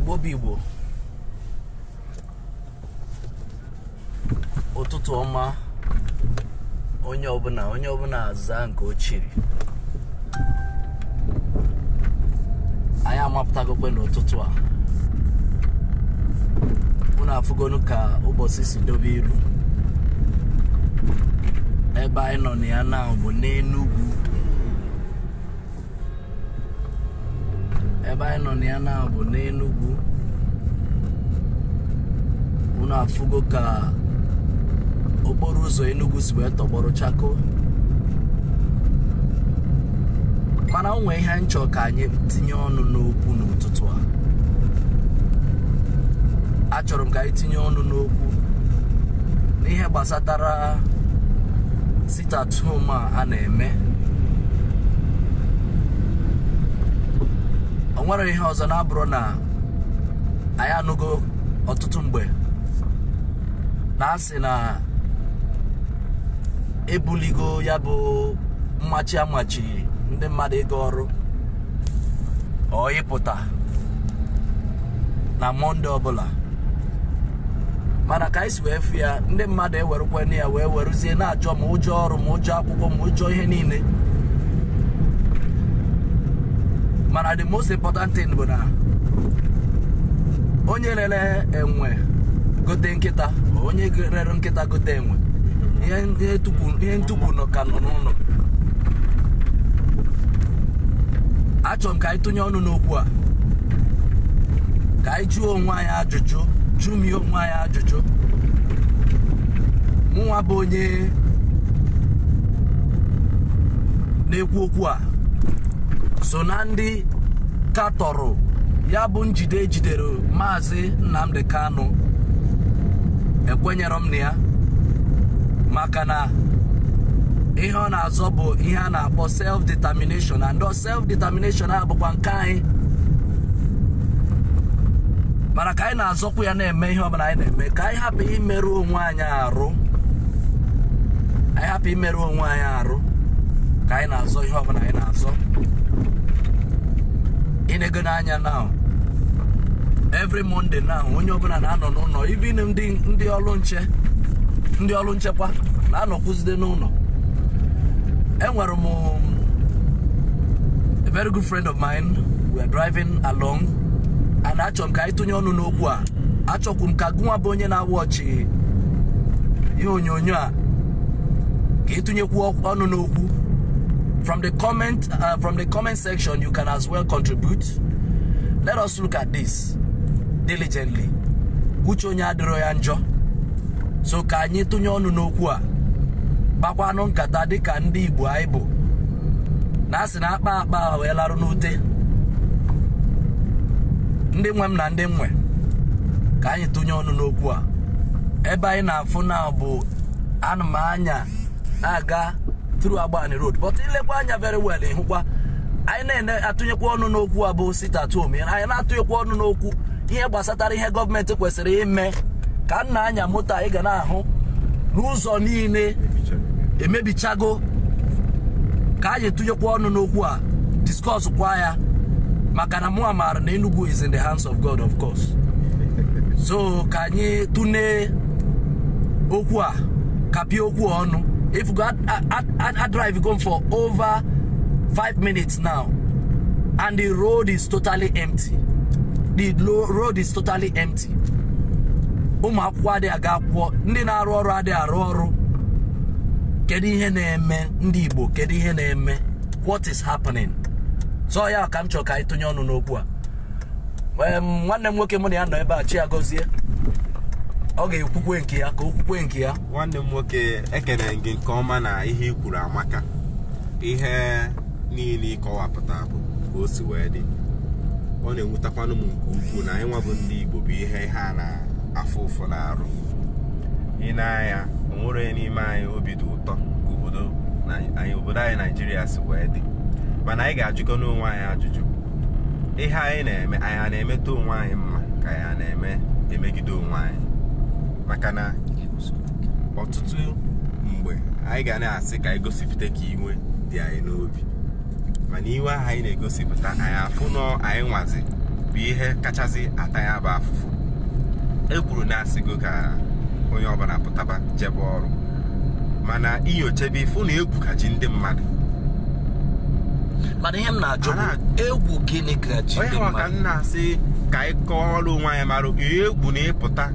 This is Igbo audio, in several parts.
Igbo bụ Igbo, ụtụtụ ọma. Onye ọbụla aza nke o chiri. Anyị amapụtagokwe n'ụtụtụ a. Unu afụgonu ka ụbọchị si dobe iru. Ebe anyị nọ na ya na bụ n'Enugwu. Ebe anyị nọ na ya na bụ n'Enugwu. Unu afụgo ka okporo ụzọ Enugu si wee tọgbọrọ chako. Mana o nwee ihe nchọ ka anyị tinye ọnụ n'okwu n'ụtụtụ a. Achọrọ m ka anyị tinye ọnụ n'okwu n'ihe gbasatara sit at home a na-eme. O nwere ihe ọzọ na-abụrụ na anyị anụgo ọtụtụ mgbe na asị na ebuligo ya bụ mmachi amachiri ndị mmadụ ịga ọrụ ọ ịpụta na Monday ọbụla. Mana ka anyị si wee fụ ya, ndị mmadụ ewerekwana ya wee weruzie na-achọ ma ụjọ ọrụ, ma ụjọ akwụkwọ, ma ụjọ ihe niile. Mana the most important thing bụ na onye rere enwe gote nkịta, onye rere nkịta gote enwe, ihe ntukwu nọ ka nọ n'ụlọ. Achọrọ m ka anyị tụnye ọnụ n'okwu a, ka anyị jụọ onwe anyị ajụjụ, jụmie onwe anyị ajụjụ. Mụnwa bụ onye na-ekwu okwu a so na ndị katọrọ ya bụ njide ejidere Maazị Nnamdi Kanu. Ekwenyere m na ya, maka na ihe ọ na-azọ bụ ihe a na-akpọ self determination, and self determination a bụkwa nke anyị. Mana ka anyị na-azọkwu ya, na-eme ihe ọbụla anyị na-eme, ka anyị hapụ imerụ onwe anyị arụ. Anyị hapụ imerụ onwe anyị arụ ka anyị na-azọ ihe ọbụla anyị na-azọ. Ịnego n'anya now, every Monday now, onye ọbụla na-anọ n'ụlọ, even ndị ọrụ nche, ndị ọrụ nchekwa na-anọkwuzide n'ụlọ. Enwere m a very good friend of mine. We are driving along and achọrọ m ka anyị tụnye ọnụ n'okwu a. Achọkwu m ka gụnwa bụ onye na-awa ọchị ihe onyonyo a ka ịtụnyekwu ọnụ n'okwu from the comment section. You can as well contribute. Let us look at this diligently. Uche onye adịrọ ya njọ. So ka anyị tụnye ọnụ n'okwu a, gbakwanụ nkata dịka ndị Igbo anyị bụ na asị na akpa akpa wee larụ n'ute. Ndị nwe m na ndị nwe, ka anyị tụnye ọnụ n'okwu a. Ebe anyị na-afụ na bụ anụ m anya na-aga through Agbani Road, but ilekwa anya very well, ịhụkwa anyị na-ene atụnyekwa ọnụ n'okwu a bụ sit at home. Anyị na-atụnyekwa ọnụ n'okwu ihe gbasatara ihe gọọmenti kwesịrị ime. Ka nna anya moto anyị ga na-ahụ n'ụzọ niile emebichago. Ka anyị tụnyekwa ọnụ n'okwu a, discuss kwa ya, maka na mụ amaara na Enugu is in the hands of God, of course. So ka anyị tụnee okwu a, kapịa okwu ọnụ. If go I drive go for over 5 minutes now and the road is totally empty. The road is totally empty. Ụmụ akwụkwọ adịghị aga akwụkwọ, ndị na-arụ ọrụ adịghị arụ ọrụ. Kedu ihe na-eme, ndị Igbo? Kedu ihe na-eme? What is happening? So ya ka m chọrọ ka anyị tụnye ọnụ n'okwu a. Nwanne m nwoke mụ na ya nọ ebe a, chi agọzie, ọ ga-ekwukwe nke ya, ka o kwukwe nke ya. Nwanne m nwoke, ekene gị nke ọma na ihe i kwuru amaka. Ihe niile ịkọwapụta bụ ka o si wee dị. Ọ na-ewutakwanụ m nke ukwuu na anyị nwa bụ ndị Igbo bụ ihe ha na-afụ ụfụ na-arụ. Ị na-anya, o nwere onye n'ime anyị obi dị ụtọ ka obodo anyị, obodo anyị Naijiria si wee dị. Mana anyị ga-ajụkọ n'onwe anyị ajụjụ: ihe anyị na-eme, anyị a na-emeta onwe anyị mma, ka anyị a na-eme emegide onwe anyị? Maka na ọtụtụ mgbe anyị ga na-asị ka anyị gosipụta ka iwe dị anyị n'obi, mana iwe ahụ anyị na-egosipụta, anyị afụ nọ anyị nwazi. Bụ ihe kachasị ata ya bụ afụfụ. E kwuru na asịgo ka onye ọbụla pụtaba jebe ọrụ, mana inyochebe ịfụ na egwu ka ji ndị mmadụ. Mana ihe m na-ajụ bụ, egwu gịnị ka ji onye ndị nwa ka mmadụ? M na-asị ka anyị kọọrọ onwe anyị mara egwu na-ịpụta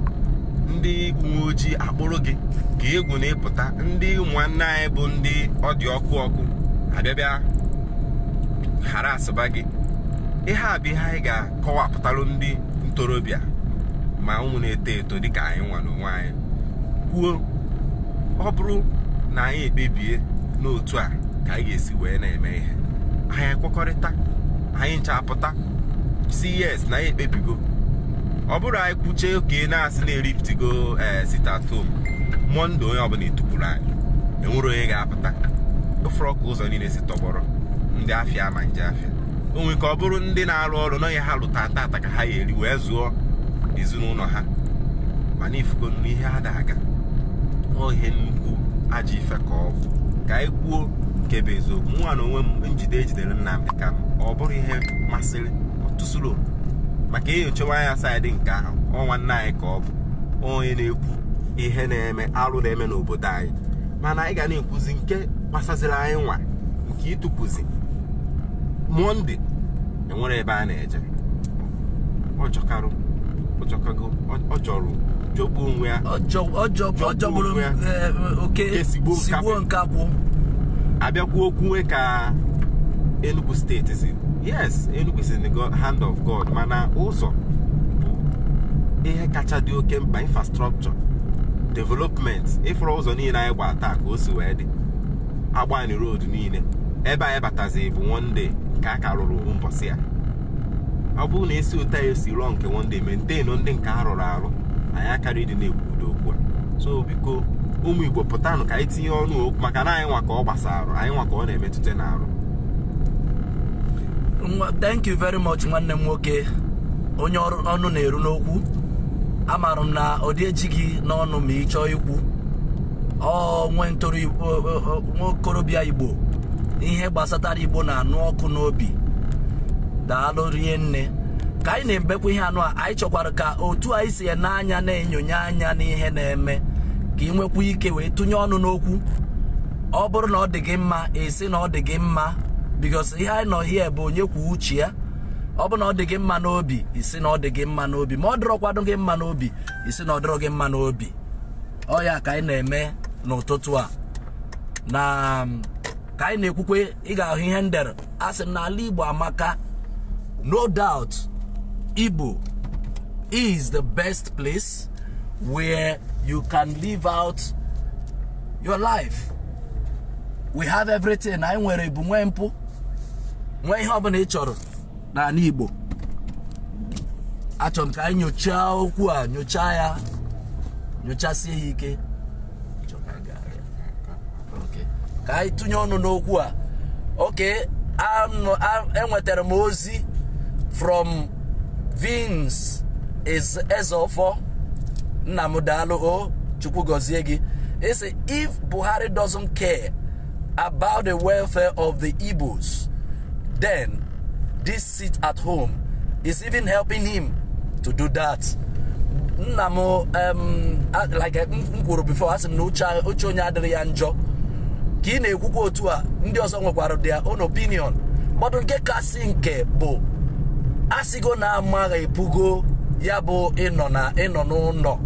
ndị uwe ojii akpụrụ gị, ka egwu na-ịpụta ndị nwanne anyị bụ ndị ọ dị ọkụ ọkụ abịabịa ghara asụba gị. Ihe a bụ ihe anyị ga-akọwapụtalụ ndị ntorobịa ma ụmụ na-eto eto dịka anyị nwa n'onwe anyị kwuo. Ọ bụrụ na anyị ekpebie n'otu a ka anyị ga-esi wee na-eme ihe, anyị ekwekọrịta, anyị ncha apụta si yes na anyị ekpebigo. Ọ bụrụ anyị kwuchie oke na-asị na-eriptigo ee sit at home, Monday onye ọbụla etupụrụ anyị, enwere onye ga-apụta ụfọrọ ka ụzọ niile si tọgbọrọ. Ndị afịa ama nje afịa o nwere ka ọ bụrụ ndị na-arụ ọrụ n'onye ha lụta tata ka ha ya eri wee zụọ ezinụlọ ha, mana ifugo n'ihe ha da-aga. Ọ ihe nnukwu ajọ ife ka ọ bụ. Ka anyị kwuo nke bụ eziokwu. Nwa na onwe m, njide ejidere Nnamdi Kanu, ọ bụrụ ihe masịrị ọtụsụrụ maka enyochawa anya side nke ahụ. Ọ nwanne anyị ka ọ bụ, onye na-ekwu ihe na-eme, arụ na-eme n'obodo anyị, mana anyị ga na-ekwuzi nke gbasaziri anyị nwa nke ịtụpụzi Monday enwere ebe a na-eje. Ọ jọkarụ, ọ jọkago, ọ jọrọ jọgbuo onwe ya. Ọ jọgburu onwe ya. Oke Oke sigbuo sigbuo nkakwụ. Abịakwu okwu ka Enugu Steeti si, yes, Enugu is in the hand of God, mana ụzọ bụ ihe kacha dị oke mkpa, infrastructure development. Ịfụrụ ụzọ niile anyị gba taa ka o si wee dị, Agbani Road niile ebe anyị batazi bụ one day nke a ka rụrụ mbọsị ya. Ọ bụrụ na esi otu anyị esi rụọ nke one day, maintain ndị nke a rụrụ arụ, anyị akara ịdị na-ekwu udo okwu a. So biko, ụmụ Igbo, pụtanụ ka anyị tinye ọnụ okwu, maka na anyị nwa ka ọ gbasara, anyị nwa ka ọ na-emetụta n'arụ. Thank you very much, nwanne m nwoke, onye ọrụ ọnụ na-eru n'okwu. Amaara m na ọ dị ejighị n'ọnụ ma ị chọọ ikwu. Ọ nwe ntoro nwa okorobịa Igbo, ihe gbasatara Igbo na-anụ ọkụ n'obi. Daalụ rie nne. Ka anyị na-emekwa ihe anụ a, anyị chọkwara ka otu anyị si n'anya na-enyonye anya n'ihe na-eme, ka ị nwekwa ike wee tụnye ọnụ n'okwu. Ọ bụrụ na ọ dị gị mma, esi na ọ dị gị mma, because ihe anyị nọ here bụ onye kwuo uche ya. Ọ bụ na ọ dị gị mma n'obi, isi na ọ dị gị mma n'obi. Ma ọ dịrọkwanụ gị mma n'obi, isi na ọ dịrọ gị mma n'obi. Ọ ya ka anyị na-eme n'ụtụtụ a na ka anyị na-ekwukwe. Ị ga-ahụ ihe ndere a sị m na ala Igbo amaka. No doubt, Igbo is the best place where you can live out your life. We have everything. Anyị nwere ebu, nwee mpụ, nwee ihe ọbụla ị chọrọ n'ala Igbo. Achọrọ m ka anyị nyochaa okwu a, nyochaa ya, nyochasie ya ike. Okay. Ka anyị tụnye ọnụ n'okwu a. Okay, enwetara m ozi from Vince Ezeofor. Nna m, daalụ o, Chukwu gọzie gị. Ị if Buhari doesn't care about the welfare of the Igbos, then this sit at home is even helping him to do that. Nna m, like m kwuru before, asị m na uche onye adịrị ya njọ. Ka ị na-ekwukwa otu a, ndị ọzọ nwekwara their own opinion, but nke kasị nke bụ asịgo na amaghị epugo ya bụ ịnọ na ịnọ n'ụlọ.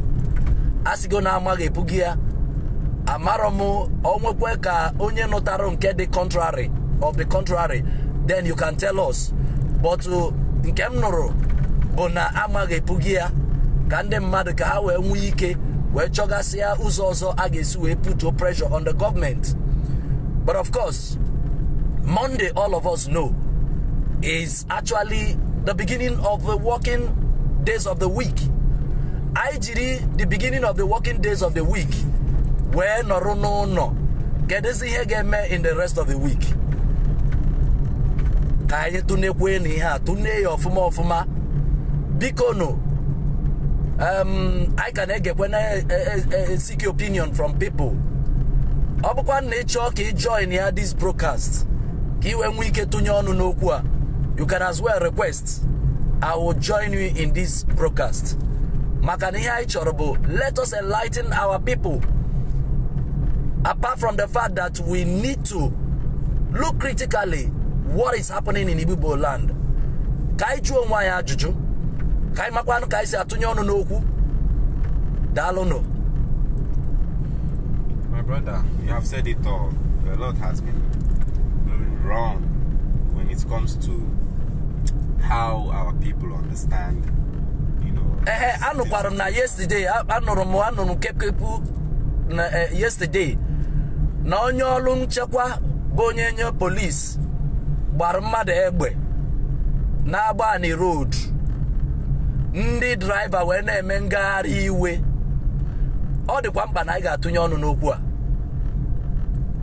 Asịgo na amaghị epugo ya. Amarọ m onwekwe ka onye nụtara nke dị contrary of the contrary, then you can tell us. But nke m nụrụ bụ na amaghị epugo ya ka ndị mmadụ ka ha wee nwee ike wee chọgasịa ụzọ ọzọ a ga-esi wee put pressure on the government. But of course, Monday, all of us know, is actually the beginning of the working days of the week. Anyị jiri the beginning of the working days of the week wee nọrọ n'ụlọ, kedụzi ihe ga-eme in the rest of the week? Ka anyị tụnekwe na ihe a, tụnee ya ọfụma ọfụma, biko nụ. Anyị ka na-egekwe na seek opinion from people. Ọ bụkwa na ị chọọ ka ị join ya this broadcast, ka ị wee nwee ike tụnye ọnụ n'okwu a, you can as well request. I will join you in this broadcast. Maka na ihe anyị chọrọ bụ let us enlighten our people. Apart from the fact that we need to look critically what is happening in Igbo land. Ka anyị jụọ onwe anyị ajụjụ, ka anyị makwanụ ka anyị si atụnye ọnụ n'okwu. Daalụnụ. My brother, you have said it all. A lot has been wrong when it comes to how our people understand, you know. Ehe, anụkwara m na yesterday, anụrụ m kepkepu na yesterday na onye ọrụ nchekwa bụ onye nye polisi gbara mmadụ egbe n'Agbani Road. Ndị driver wee na-eme ngagharị iwe. Ọ dịkwa mkpa na anyị ga-atụnye ọnụ n'okwu a.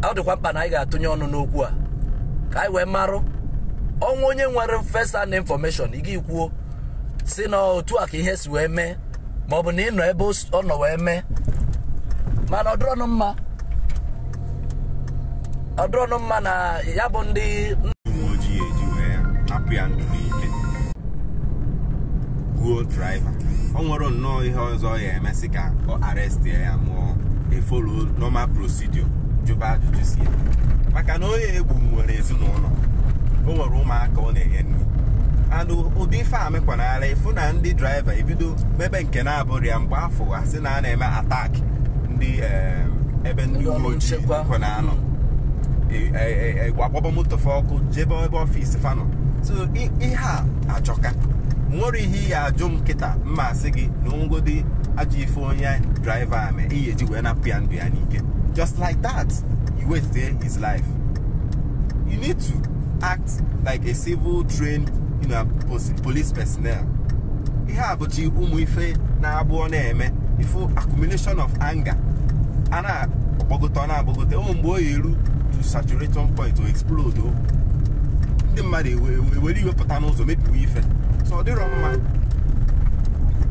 Ọ dịkwa mkpa na anyị ga-atụnye ọnụ n'okwu a ka anyị wee marụ ọnwa onye nwere first hand information. Ị ga-ekwuo si na otu a ka ihe si wee mee, ma ọ bụ na ị nọ ebe ọ nọ wee mee. Mana ọ dịrọnụ mma, ọ dịrọnụ mma na ya bụ ndị uwe ojii eji wee napụ ya ndụ n'ike, gbuo driver. O nwere nnọọ ihe ọzọ ya emesị ka ọ arrest ya mụọ e-follow normal procedure, jụba ajụjụ si ya, maka na onye egbu nwere ezinụlọ, o nwere ụmụaka ọ na-enye nri. And ụdị ife a mekwanara ịfụ na ndị driver ebido mebe nke na-abụrụ ya. Mgbe afọ asị na a na-eme attack ndị ebe ndị uwe ojii nọ na-anọ akpọba moto fa ọkụ jebe ebe office fa nọ. So ihe a ajọka. Nwere ihe ya ajụ m kịta, mma asị gị na ongodi ajọ ife onye driver a mee ihe eji wee napụ ya ndụ ya n'ike. Just like that, he wasted his life. You need to act like a civil trained, you know, police personnel. Ihe a bụchi ụmụ ife na-abụọ na-eme ife accumulation of anger a na-agbagote, ọ na-agbagote ụmụ mgbe o eru to saturation point to explode. Ndị mmadụ ewere iwe pụta n'ụzọ mebiwe ife. So ọ dịrọ mma.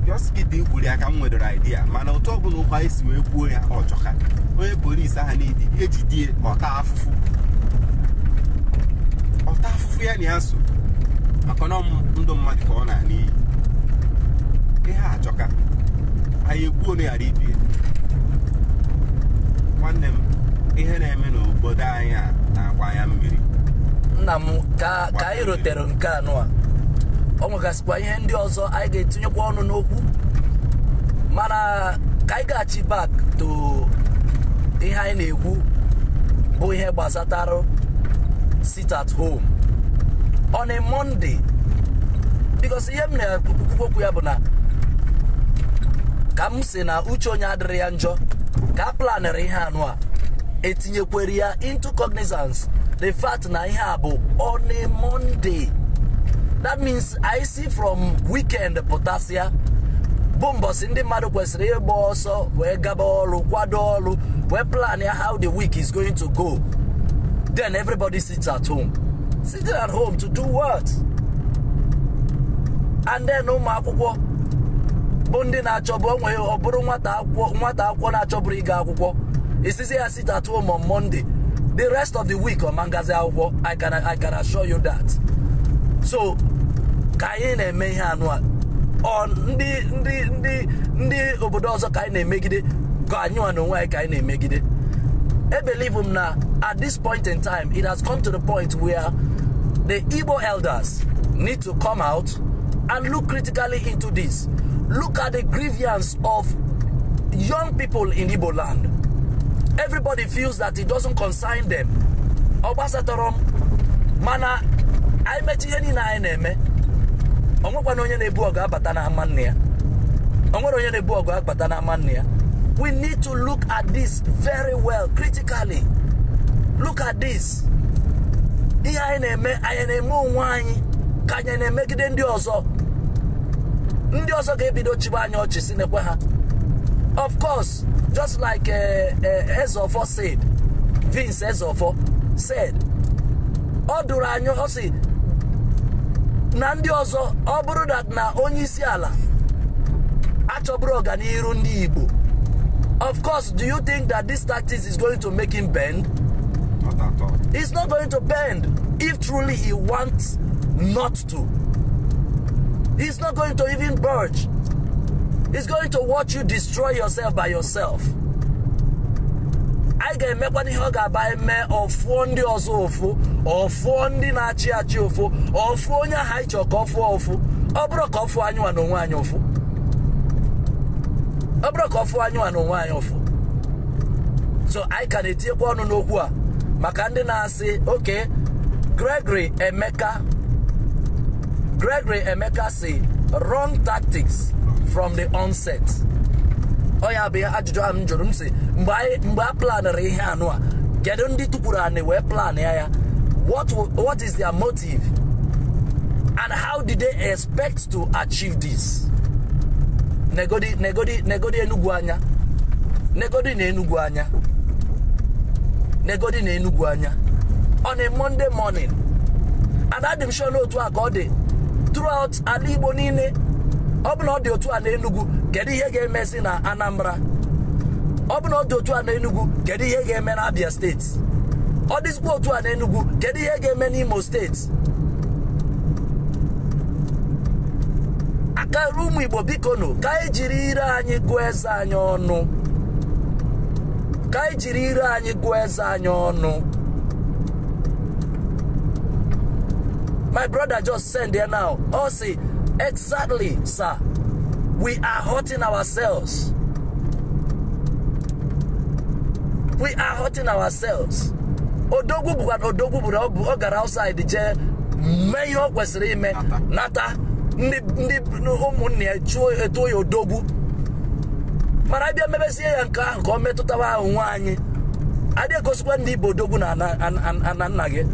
Just kịta ikwuru ya ka m nwedoro idea, mana otu ọbụla ụkwa esi wee kwuo ya ọjọka. Onye polisi ahụ na-edi ejidie ọta afụfụ, ọta afụfụ ya na ya so, maka na ndụ mmadụ ka ọ na-ana iyi. Ihe a ajọka. Anyị ekwuo na ghara ibie. Nwanne m, ihe na-eme n'obodo anyị a na-agba anya mmiri. Nna m, ka anyị rotere nke anụ a, ọ nwegasịkwa ihe ndị ọzọ anyị ga-etinyekwa ọnụ n'okwu, mana ka anyị gaghachi back to ihe anyị na-ekwu bụ ihe gbasatara sit at home on a Monday. Because ihe m na-ekwukwu okwu ya bụ na ka m si na uche onye adịrị ya njọ ka a planere ihe anụ a, etinyekwere ya into cognizance the fact na ihe a bụ on a Monday. That means I see from weekend pụtasịa bụ mbọsị ndị mmadụ kwesịrị ịgba ọsọ wee gaba ọrụ, kwado ọrụ, wee plan ya how the week is going to go. Then everybody sits at home. Sitting at home to do what? And then ụmụ akwụkwọ bụ ndị na-achọbụ onwe ọ bụrụ nwata akwụkwọ na-achọbụrụ ịga akwụkwọ, isizi ya sit at home on Monday, the rest of the week ọ ma ngazi akwụkwọ. I can assure you that. So ka anyị na-eme ihe anụ a, ọ ndị ndị ndị ndị obodo ọzọ ka anyị na-emegide, ka anyị nwa na onwe anyị ka anyị na-emegide. I believe m na at this point in time, it has come to the point where the Igbo elders need to come out and look critically into this. Look at the grievance of young people in Igbo land. Everybody feels that it doesn't concern them. Ọ gbasatọrọ m, mana anyị mechi ihe niile anyị na-eme, o nwekwana onye na-ebu ọgụ abata n'ama nne ya. O nwere onye na-ebu ọgụ abata n'ama nne ya. We need to look at this very well, critically. Look at this. Ihe anyị na-eme, anyị na-eme onwe anyị ka anyị na-emegide ndị ọzọ. Ndị ọzọ ga-ebido chibe anyị ọchị si nekwe ha. Of course, just like Ezeofor said, Vince Ezeofor said, ọ dụrụ anyị, ọ sị na ndị ọzọ, ọ bụrụ that na onye isi ala achọbụrụ ọganiru ndị Igbo. Of course, do you think that this tactics is going to make him bend? Not at all. He's not going to bend if truly he wants not to. He's not going to even budge. He's going to watch you destroy yourself by yourself. Anyị ga-emekwana ihe ọ ga-aba eme ọfụọ ndị ọzọ ụfụ, ọfụọ ndị na-achị achị ụfụ, ọfụọ onye ahụ anyị chọrọ ka ọ fụọ ụfụ. Ọ bụrụ ka ọ fụọ anyị nwa n'onwe anyị ụfụ. Ọ bụrụ ka ọ fụọ anyị nwa n'onwe anyị ụfụ. So anyị ka na-etinyekwa ọnụ n'okwu a maka ndị na-asị okay, Gregory Emeka si wrong tactics from the onset. Ọ ya bụ ajụjụ ahụ m jụrụ m si mgbe a planere ihe anụ a, kedu ndị tụkwuru anị wee plan ya? What is their motive and how did they expect to achieve this? Negodi negodi negodi Enugu anya, negodi na Enugu anya, negodi na Enugu anya on a Monday morning. And adị m sure n'otu a ka ọ dị throughout ala Igbo niile. Ọ bụ na ọ dị otu a na Enugu, kedu ihe ga-emezi na Anambra? Ọ bụ na ọ dị otu a na Enugu, kedu ihe ga-eme na Abia steeti? Ọ dịzikwa otu a na Enugu, kedu ihe ga-eme n'Imo steeti? Aka ụmụ Igbo biko nụ, ka anyị jiri ire anyị gụọ eze anyị ọnụ. Ka anyị jiri ire anyị gụọ eze anyị ọnụ. My brother just sent there now. Oh, see, exactly, sir. We are hurting ourselves. We are hurting ourselves. Odogwu bụkwa odogwu bụrụ ọ gara outside jee mee ihe ọ kwesịrị ime nata ndị ụmụnne ya chụọ etuo ya odogwu. Mana abịa mebezie ya nke ahụ ka ọ metụtawa ahụ nwa anyị. Adị egosikwa ndị Igbo odogwu na nna gị.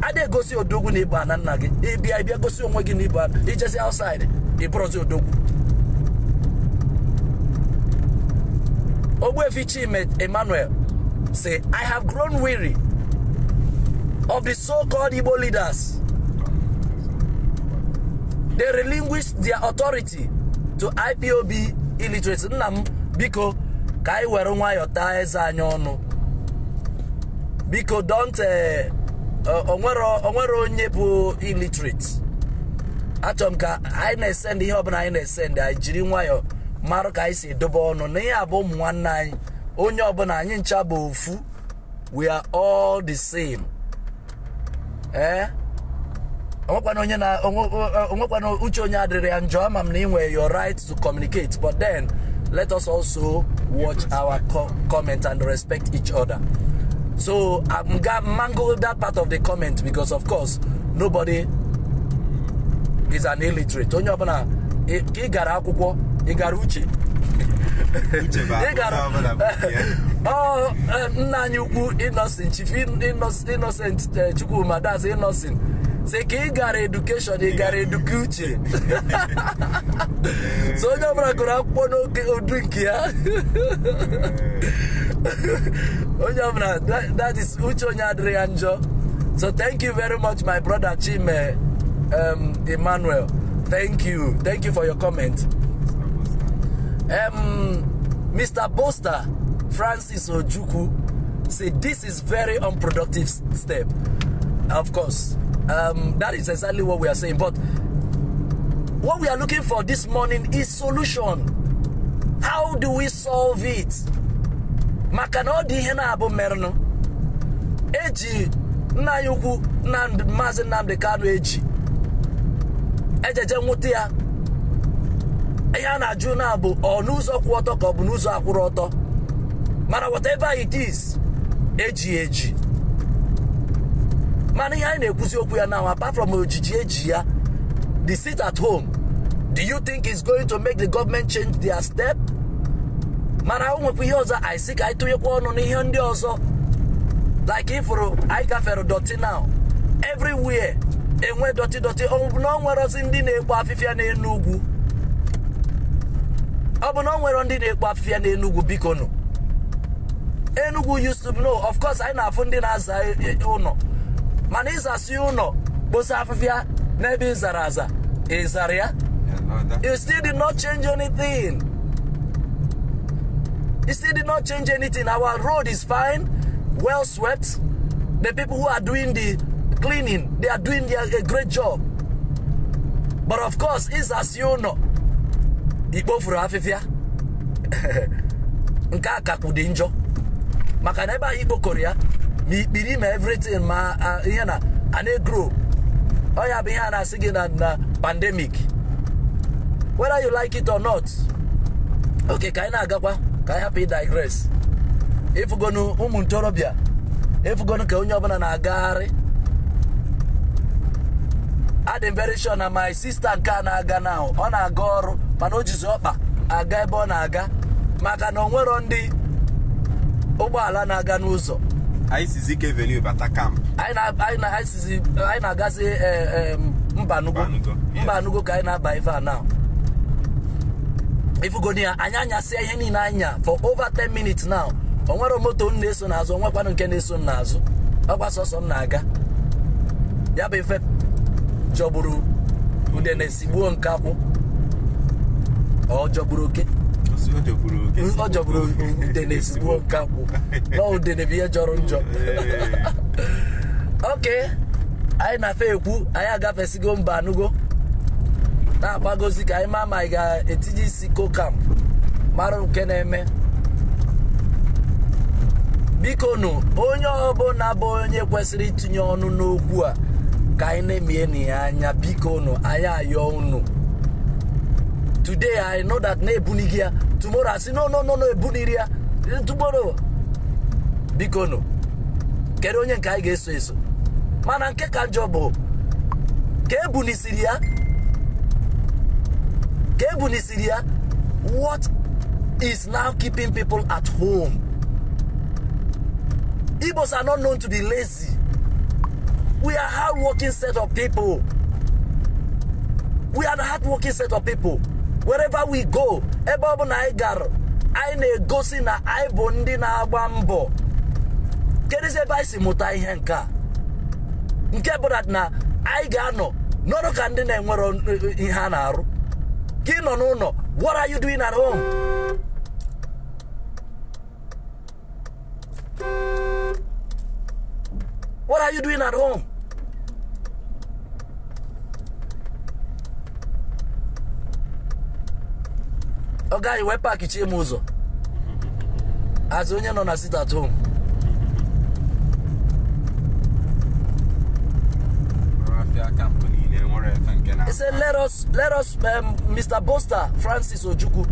Adị egosi odogwu na ịbụ ana nna gị. Ịbịa ịbịa gosi onwe gị na ịbụ ijezi outside ịbụrụzi odogwu. Ogbuefi Chime Emmanuel say, I have grown weary of the so-called Igbo leaders. They relinquished their authority to IPOB illiterates. Nna m biko ka anyị were nwayọọ taa eze anyị ọnụ. Biko don't onwere onye bụ illiterate. Achọrọ m ka anyị na-esend ihe ọbụla anyị na-esend, anyị jiri nwayọọ marụ ka anyị si edobe ọnụ na ihe abụ ụmụ nwanne anyị. Onye ọbụla anyị ncha bụ ofu. We are all the same. Onwekwana onye na onwekwana uche onye adịrị ya njọ. Ama m na ị nwere your right to communicate, but then let us also watch our comment and respect each other. So I'm gonna mangle that part of the comment because of course nobody is an illiterate. Onye ọbụla ka ị gara akwụkwọ, ị gara uche. Ị gara ọ nna anyị ukwu Innocent, Chief Innocent Chukwuma, that's Innocent. Say ka ị gara education, ị gara eduke uche. So onye ọbụla gụrụ akwụkwọ n'oge odu nke ya. Onye ọbụla, that is uche onye adịrị ya njọ. So thank you very much, my brother Chime Emmanuel. Thank you. Thank you for your comment. Mr. Boster Francis Ojukwu say this is very unproductive step. Of course, that is exactly what we are saying. But what we are looking for this morning is solution. How do we solve it? Maka na ọ dị ihe na-abụ merenụ. Eji nna anyị ukwu Maazị Nnamdi Kanu eji ejeje nwute ya. Ihe a na-ajụ na bụ ọ n'ụzọ kwụ ọtọ ka ọ bụ n'ụzọ akwụrụ ọtọ. Mana whatever it is, eji eji. Mana ihe anyị na-ekwuzi okwu ya now, apart from ojiji eji ya, the sit at home, do you think it's going to make the government change their step? Mana o nwekwa ihe ọzọ anyị sị ka anyị tụnyekwa ọnụ n'ihe ndị ọzọ. Like ifuru anyị gafere dirty now. Everywhere enwe dirty dirty. Ọ bụ na o nwerozi ndị na-ekpo afịfịa n'Enugwu. Ọ bụ na o nwere ndị na-ekpo afịfịa n'Enugwu, biko nụ. Enugu used to know, of course, anyị na-afụ ndị na-aza ụlọ. Mana ịzasị ụlọ kposa afịfịa n'ebe ịzara aza, ịzara ya? You still did not change anything. You still did not change anything. Our road is fine, well swept. The people who are doing the cleaning, they are doing a great job. But of course, ịzasi ụlọ ikpofuru afịfịa nke a kakwu dị njọ, maka na ebe anyị ikpokọrọ ya ma ikpiri ma everything ma ihe na a na-egro. Ọ ya bụ ihe a na-asị gị na pandemic, whether you like it or not. Okay, ka anyị na-agakwa, ka anyị hapụ digress. Ifugonu ụmụ ntorobịa, ifugonu ka onye ọbụla na-agagharị. Adị very sure na my sister nke a na-aga now, ọ na-aga ọrụ mana o jizi ọkpa aga ebe ọ na-aga, maka na o nwero ndị ụgbọala na-aga n'ụzọ. Anyị sizi Ike Avenue bata camp. Anyị na-agazi Mbanugo. Mbanugo ka anyị na-aba ife a now. Ifugoni ya, anyị anyasịa ihe niile anya for over 10 minutes now. O nwere moto m na-eso n'azụ, o nwekwanụ nke na-eso m n'azụ. Ọkwa sọsọ m na-aga. Ya bụ ife jọgburu udene sigbuo nkakwụ. Ọ jọgburu oke. Ọ jọgburu udene sigbuo nkakwụ. Na udene bụ ihe jọrọ njọ. Okay, anyị na-afe ekwu, anyị agafesigo Mbanugo. Na-agbagozi ka anyị ma ma anyị ga-etinye isi ko-camp mara nke na-eme. Biko nụ, onye ọbụla bụ onye kwesịrị itinye ọnụ n'okwu a, ka anyị na-emie na ya anya. Biko nụ, anyị ayọ unu. Today I know that na-ebunighi ya, tomorrow I say no no no no, ebuniri ya tomorrow. Biko nụ, kedu onye nke anyị ga-eso eso? Mana nke ka njọ bụ ka ebunisiri ya, ka ebunisiri ya. What is now keeping people at home? Igbos are not known to be lazy. We are hard-working set of people. We are the hard-working set of people. Wherever we go, ebe ọ bụla anyị gara, anyị na-egosi na anyị bụ ndị na-agba mbọ. Kedu ebe anyị si mụta ihe nke a? Nke bụ na anyị ga-anọ nọrọ ka ndị na-enwero ihe a na-arụ. Ka ị nọ n'ụlọ, what are you doing at home? What are you doing at home? Ọ gaghị wee pakichie m ụzọ as onye nọ na sit at home. He said, let us, Mr. Boster Francis Ojukwu,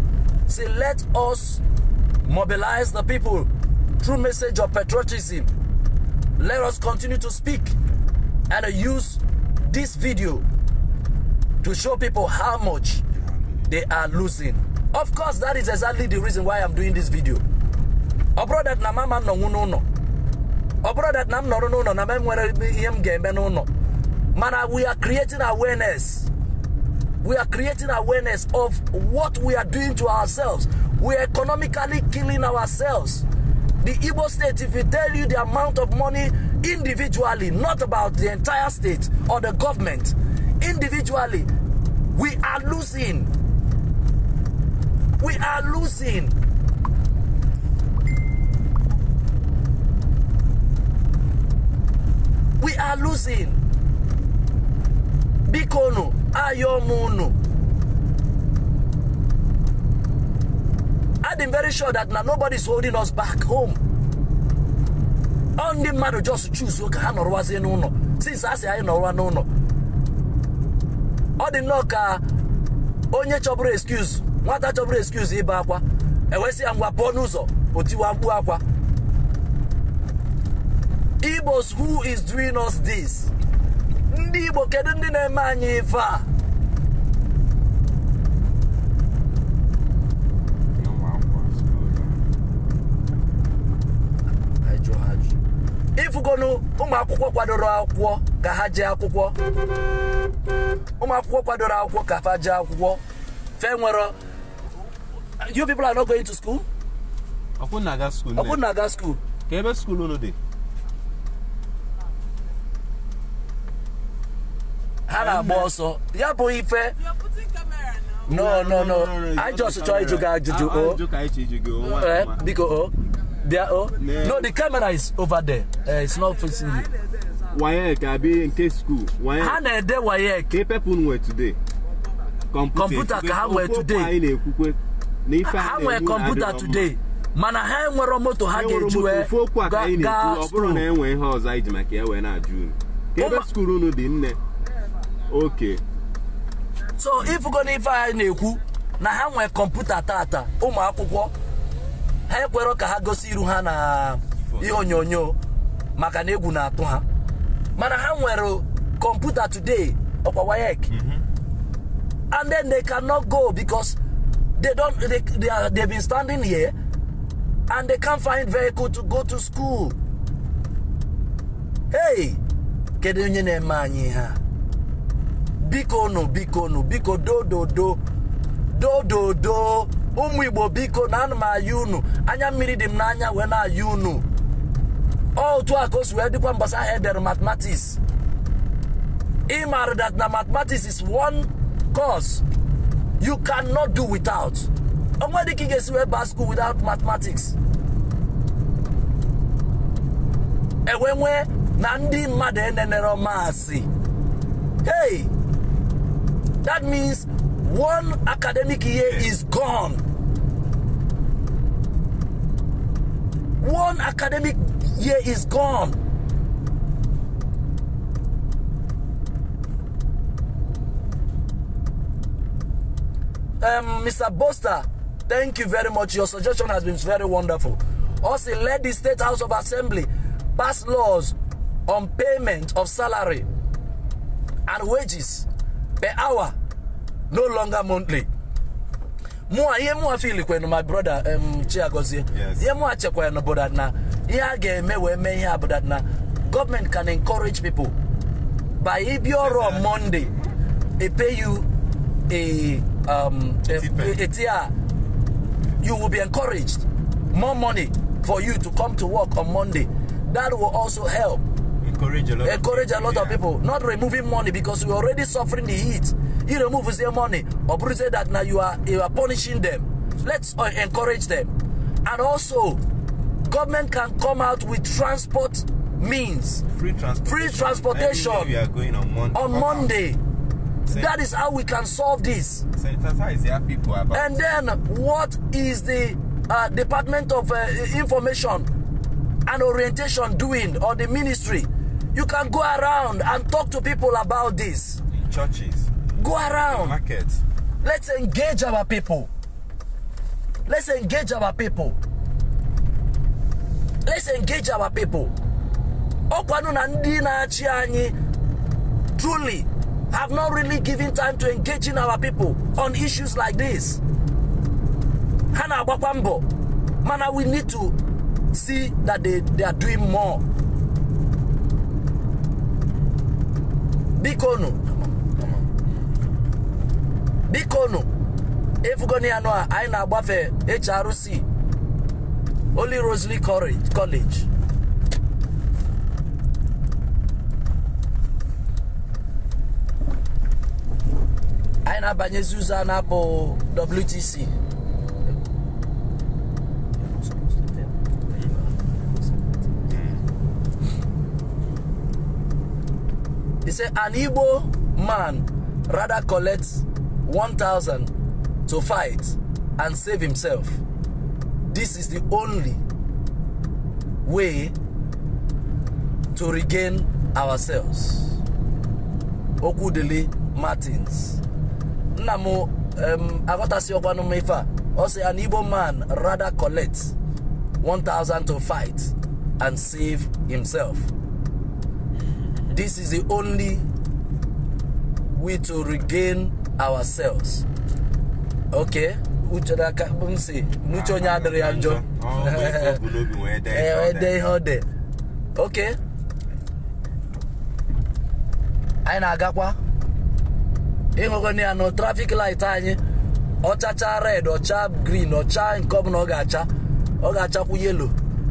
say, let us mobilize the people through message of patriotism. Let us continue to speak and use this video to show people how much they are losing. Of course, that is exactly the reason why I'm doing this video. Ọ bụrụ that na mama nọ n'ụlọ, ọ bụrụ that na m nọrọ n'ụlọ na m nwere ihe m ga-eme n'ụlọ, mana we are creating awareness. We are creating awareness of what we are doing to ourselves. We are economically killing ourselves. The Igbo state, if we tell you the amount of money individually, not about the entire state or the government, individually, we are losing. We are losing. We are losing. Biko nu, ayo munu. I'm very sure that now nobody's holding us back home. Only mmadụ just choose ka ha nọrọwazie n'ụlọ. Since I say anyị nọrọwa n'ụlọ, ọ dị nnọọ ka onye chọburu excuse, nwata chọburu excuse ịba akwa, ewesị ya ngwa pụọ n'ụzọ, o tiwa mkpu akwa. Igbos, who is doing us this? Ndị Igbo, kedu ndị na-eme anyị ife a? Ifugonu ụmụ akwụkwọ kwadoro akwụkwọ ka ha jee akwụkwọ. Ụmụ akwụkwọ kwadoro akwụkwọ ka ha jee akwụkwọ. Fe nwere, you people are not going to school? Ọkwụ na-aga school. Ọkwụ na-aga school. Ka ebe school unu dị? Ha na-agba ọsọ. Ya bụ ife. No, no, no. I just chọrọ ịjụ gị ajụjụ. Biko o. There, oh. No, the camera is over there. It's not facing you. WAEC, I be in case school. WAEC. Ha na-ede WAEC. Ke people were today? Kọmputa ka ha nwee today. Ha nwee kọmputa today, mana ha enwero moto ha ga-eji wee gaa ọ bụrụ na enwe ihe ọzọ anyị ji maka ya wee na-ajụ unu ka ebe skuul unu dị nne. Okay. So ifugo na ife anyị na-ekwu na ha nwee kọmputa tata, ụmụ akwụkwọ ha ekwero ka ha gosi iru ha na ihe onyonyo maka na egwu na-atụ ha, mana ha nwere kọmputa today, ọkwa WAEC, and then they cannot go because they don't they've been standing here and they can't find vehicle to go to school. Hey, kedu onye na-eme anyị ha? Biko nụ, biko nụ, biko do do do do do do, ụmụ Igbo biko na ana m ayọ unu, anya mmiri dị m n'anya wee na-ayọ unu. Otu a ka o si wee dịkwa mbasa ahụ edere mathematics. Ị maara that na mathematics is one course you cannot do without. Onwe dị ka ị ga-esi wee baa school without mathematics. Ewe nwee na ndị mmadụ enenere maasị. Hey, that means one academic year is gone. One academic year is gone. Mr. Boster, thank you very much. Your suggestion has been very wonderful. Also, let the State House of Assembly pass laws on payment of salary and wages per hour, no longer monthly. Mua ihe mua feel kwenu my brother Chiagozie. Ihe mua chekwenu bụ that na ihe a ga-eme wee mee ihe a bụ that na government can encourage people by if you're on Monday, they pay you a TR. You will be encouraged. More money for you to come to work on Monday. That will also help. Encourage a lot of people. Not removing money because we're already suffering the heat. You remove their money or say that now you are punishing them. Let's encourage them. And also, government can come out with transport means. Free transportation. Free transportation. We are going on Monday. On Monday. That is how we can solve this. Sensitize their people about. And then, what is the Department of Information and Orientation doing, or the ministry? You can go around and talk to people about this. In churches. Go around. In markets. Let's engage our people. Let's engage our people. Let's engage our people. Okwanu na ndị na-achị anyị truly have not really given time to engaging our people on issues like this. Ha na-agbakwa mbọ, mana we need to see that they are doing more. Bikonu. Bikonu. Efugoni anọ a anyị na-agbafe HRC, Holy Rosary College. Anyị na-abanyezi ụzọ a na-apụ WTC. He said, an Igbo man rather collects 1,000 to fight and save himself. This is the only way to regain ourselves. Okudele Martins. Nna m aghọtasị ọkwanụ m ife a. Ọ sị an Igbo man rather collects 1,000 to fight and save himself. This is the only way to regain ourselves. Okay, uche n'aka m si n'uche onye adịrị ya njọ. Ede ihe ọ dị. Okay. Anyị na-agakwa. Ịhụgo ya nọ traffic light anyị ọchacha red, ọcha green, ọcha nke ọbụla ọ ga-acha, ọ ga-achakwu yellow,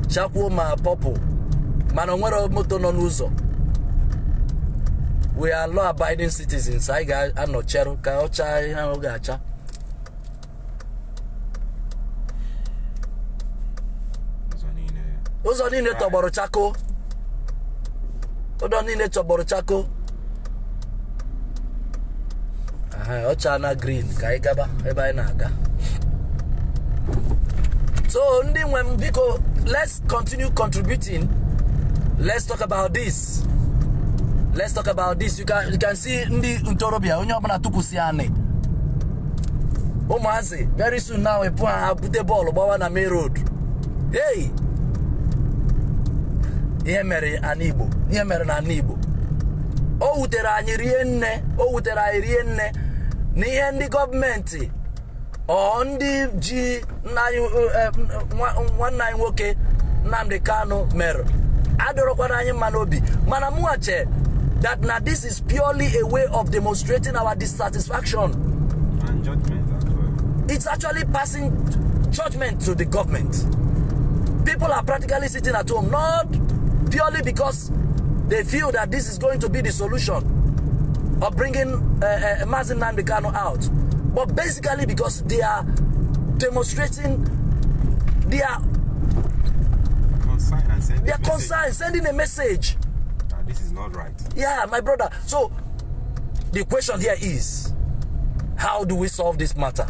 chakwuo ma purple, mana o nwere moto nọ n'ụzọ. We are law-abiding citizens. Anyị ga-anọcheru ka ọ chaa ihe ọ ga-acha. Ụzọ niile tọgbọrọ chako. Ụzọ niile tọgbọrọ chako. Ọ chana green ka anyị gaba ebe anyị na-aga. So ndị nwe m, biko, let's continue contributing. Let's talk about this. Let's talk about this. You can see ndị ntorobịa, onye ọbụla tụkwụsị anị. Ụmụazị, very soon now epụ ha bute bọọlụ gbawa na main road. Hey! Ihe mere ana Igbo, ihe mere na ana Igbo. O wutere anyị rie nne, o wutere anyị rie nne na ihe ndị gọọmenti ọ ndị ji nwanne anyị nwoke Nnamdi Kanu mere adọrọkwana anyị mma n'obi. Mana mụnwa che that na this is purely a way of demonstrating our dissatisfaction and judgment as well. It's actually passing judgment to the government. People are practically sitting at home, not purely because they feel that this is going to be the solution of bringing Mazi Nnamdi Kanu out, but basically because they are demonstrating their concern and sending their concern, sending a message. This is not right. Yeah, my brother. So the question here is, how do we solve this matter?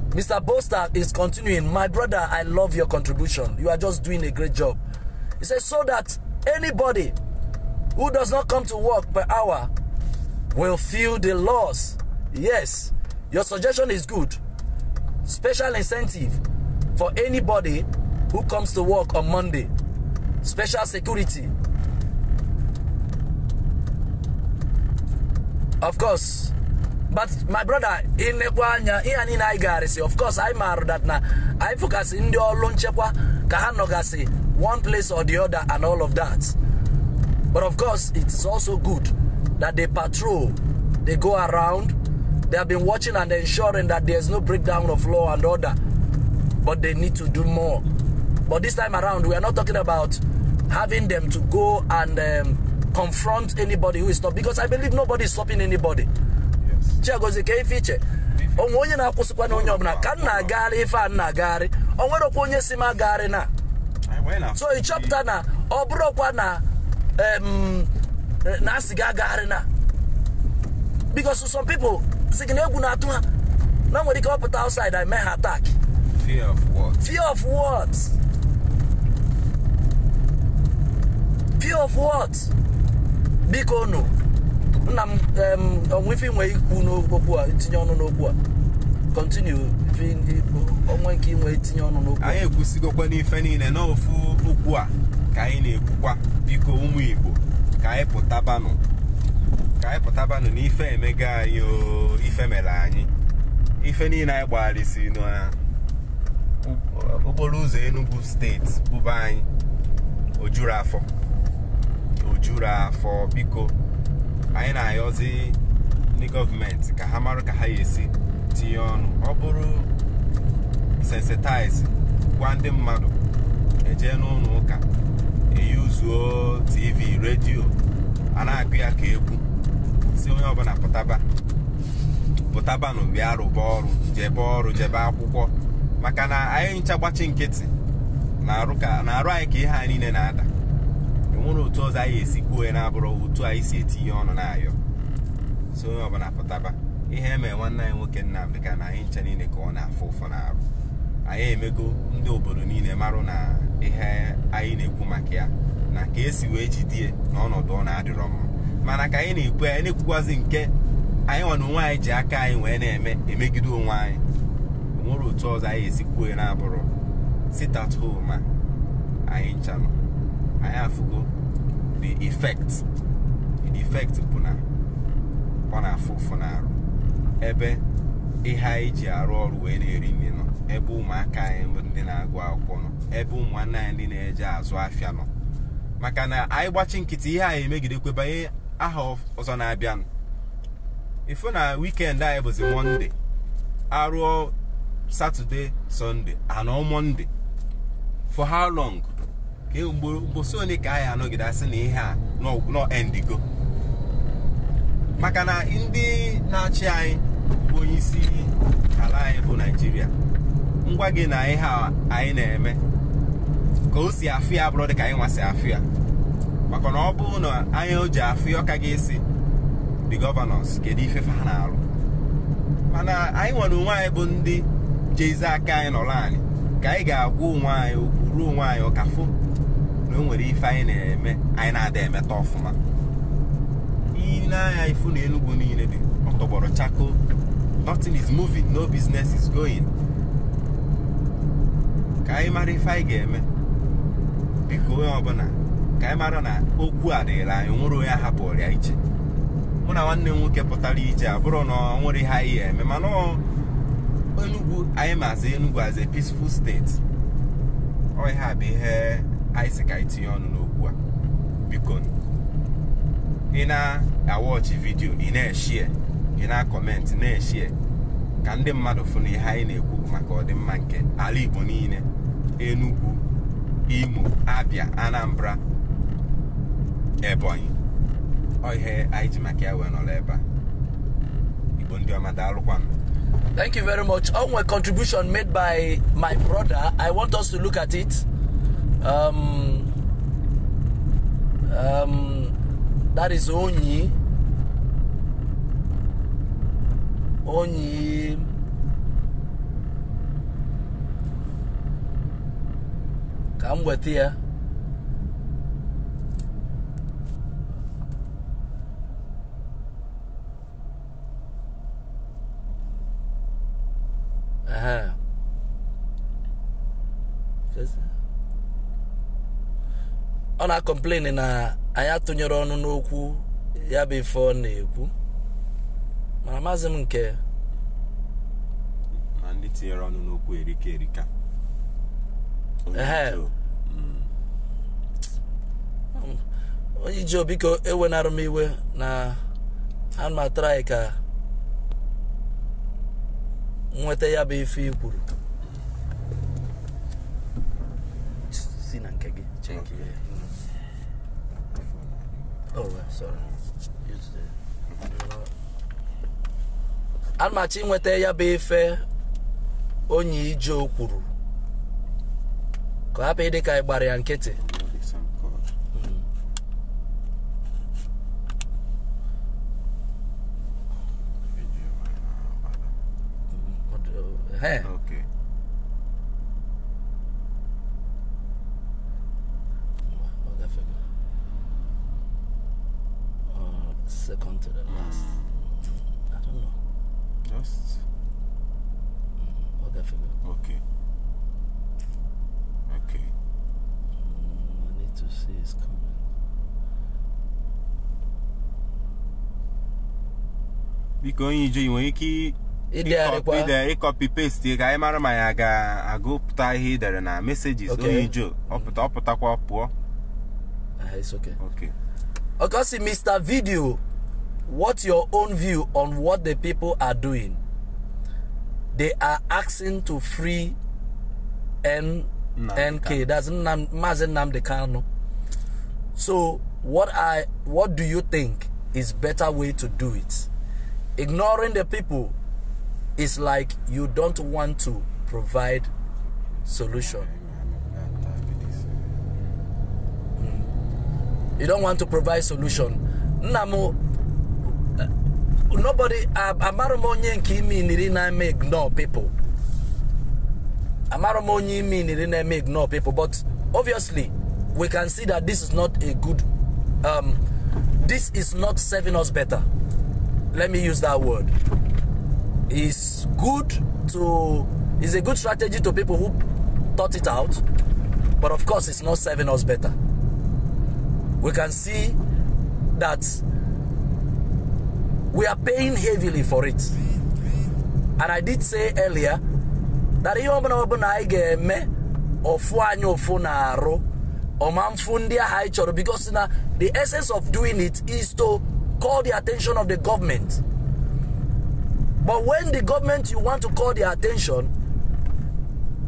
Mr. Boster is continuing. My brother, I love your contribution. You are just doing a great job. He says, so that anybody who does not come to work per hour will feel the loss. Yes, your suggestion is good. Special incentive for anybody who comes to work on Monday. Special security. Of course. But my brother, inekwa anya ihe niile anyị garịsị, of course anyị maara that na anyị fụkasị ndị ọrụ nchekwa ka ha nọgasị one place or the other and all of that. But of course, it is also good that they patrol, they go around, they have been watching and ensuring that there's no breakdown of law and order. But they need to do more. But this time around, we are not talking about having them to go and confront anybody who is stopped, because I believe nobody is stopping anybody. Yes. Chiagozie, ka ife iche onwe onye na-akwụsịkwa na onye ọbụla ka m na-agagharị ife a m na-agagharị, o nwerokwa onye si m agagharị na. So ị chọpụta na ọ bụrụkwa na na asị gị agagharị na, because some people sị gị na egwu na-atụ ha na nwere ike ọpụta outside and mee ha attack. Fear of what? Fear of what? Fear of what? Biko nụ, nna m, onwe ife inwe ikwu n'okwu a, itinye ọnụ n'okwu a. Continue, onwe nke inwe itinye ọnụ n'okwu a. Anyị ekwusigokwa n'ife niile n'ofu okwu a ka anyị na-ekwukwa. Biko ụmụ Igbo, ka anyị pụtabanụ. Ka anyị pụtabanụ n'ife emega anyị o, ife mere anyị. Ife niile anyị gbagharịsị na okporo ụzọ Enugu steeti bụba anyị ojuru afọ. Ojuru afọ. Biko anyị na-ayọzi ndị gọọmenti ka ha mara ka ha esi tinye ọnụ. Ọ bụrụ sensitize, gwa ndị mmadụ eje n'ụlọ ụka, eyuzuo TV, redio, a na-agụ ya ka egwu, si onye ọbụla pụtaba pụtabanụ, bịa rụba ọrụ, jebe ọrụ, jebe akwụkwọ, maka na anyị ncha gbachi nkịtị na-arụ anyị ka ihe anyị niile na-ada. Enwere otu ọzọ anyị esi kwuo na-abụrụ otu anyị si etinye ọnụ na-ayọ. So onye ọbụla pụtaba. Ihe eme nwanne anyị nwoke Nnamdi Kanu, anyị ncha niile ka ọ na-afụ ụfụ na-arụ. Anyị emego ndị obodo niile marụ na ihe anyị na-ekwu maka ya na ka esi wee jidie na ọnọdụ ọ na-adịrọ mma. Mana ka anyị na-ekwu, anyị na-ekwukwazi nke anyị nwa na onwe anyị ji aka anyị wee na-eme emegide onwe anyị. Enwere otu ọzọ anyị esi kwuo na-abụrụ sit at home a anyị ncha nọ. Anyị afụgo the effect. The effect bụ na ọ na-afụ ụfụ na-arụ ebe ihe anyị ji arụ ọrụ wee na-eri nri nọ, ebe ụmụaka anyị bụ ndị na-agụ akwụkwọ nọ, ebe ụmụnne anyị ndị na-eje azụ afịa nọ. Maka na anyị gbachi nkịtị, ihe anyị emegidekwe banye aha ọzọ na-abịanụ. Ifu na weekend anyị bụzi Monday, arụọ Saturday, Sunday, anọ Monday. For how long? Ka mgbosi one ka anyị anọgide asị na ihe a nọ endigo. Maka na ndị na-achị anyị bụ onye isi ala anyị bụ Naijiria, ngwa gị na ihe a anyị na-eme ka o si afụ ya bụrụ dị ka anyị nwasị afụ ya. Maka na ọ bụrụ na anyị o ji afụ ya, ọ ka ga-esi The governors, kedu ife fa na-arụ? Mana anyị nwere onwe anyị bụ ndị jezi aka anyị nọrọ anyị ka anyị ga-agwa onwe anyị okwu ruo onwe anyị ọkafụ na o nwere ife anyị na-eme anyị na-ada emeta ọfụma. N'anya ifu na Enugu niile dị ọtọgbọrọ chako. Nothing is moving, no business is going. Ka anyị mara ife anyị ga-eme. Biko onye ọbụla ka anyị mara na okwu a dịrị anyị, nwere onye ahapụrụ ya iche. Mụ na nwanne m nwoke pụtara ije abụrụ na ọ nwere ihe anyị eme, mana Enugu anyị maazị Enugu as a peaceful state. Ọ ihe a bụ ihe anyị sị ka anyị tinye ọnụ n'okwu a. Biko ị na-awọchị vidio, ị na-eshie, ị na-akọmentị, na-eshie ka ndị mmadụ fụ na ihe anyị na-ekwu maka ọdịmma nke ala Igbo niile, Enugu, Imo, Abia, Anambra, Ebonyi. Ọ ihe anyị ji maka ya wee nọrọ ebe a. Igbo ndị ọma, daalụkwanụ. Thank you very much. On a contribution made by my brother, I want us to look at it. That is Onyi. Onyi. Ka m weta ya. Ọ na-complain na anyị atụnyere ọnụ n'okwu ya bụ ife ọ na-ekwu, mana maazị m nke na ndị tinyere ọnụ n'okwu erika erika. Onye ji biko ewenarụ m iwe na ana m atrai ka nweta ya bụ ife i kwuru. Si na nke gị check ya. Oh, sorry. Use the. Ana m achọ inweta ya bụ ife onye ije kwuru ka ọ hapụ ịdị ka anyị gbara ya nkịtị. Okay. Second to the last. I don't know. Just. Okay. Okay. I need to see his comment. Biko onye ije nwere ike ịkọpị paste ka anyị mara ma ya ga-agụpụta ihe ị dere na messages. Onye ije ọ pụtakwa pụọ. It's okay. Okay. Okay, see, Mr. Video, what's your own view on what the people are doing? They are asking to free NK. That's Mazi Nnamdi Kanu. So, what do you think is better way to do it? Ignoring the people is like you don't want to provide solution. You don't want to provide solution. Namo, nobody. Amaro m onye nke imi niri na-eme ignore people. Amaro m onye imi niri na-eme ignore people. But obviously, we can see that this is not a good. This is not serving us better. Let me use that word. It's good to. It's a good strategy to people who thought it out, but of course, it's not serving us better. We can see that we are paying heavily for it. And I did say earlier that ihe ọbụla anyị ga-eme ofu anyị ofu na-arụ ọma mfu ndị ahụ anyị chọrọ, because na the essence of doing it is to call the attention of the government. But when the government you want to call their attention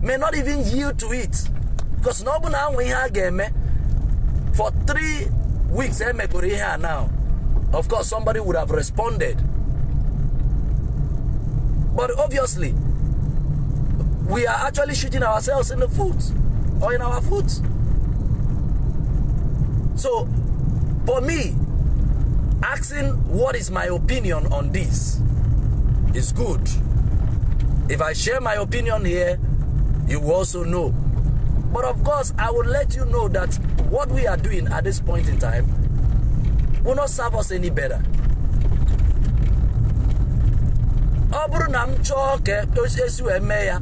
may not even yield to it, because na ọbụla anwe ihe a ga-eme for 3 weeks here now, of course somebody would have responded. But obviously, we are actually shooting ourselves in the foot, or in our foot. So, for me, Asking what is my opinion on this is good. If I share my opinion here, you will also know. But of course, I will let you know that what we are doing at this point in time will not serve us any better. Ọ bụrụ na m chọọ ka esi wee mee ya,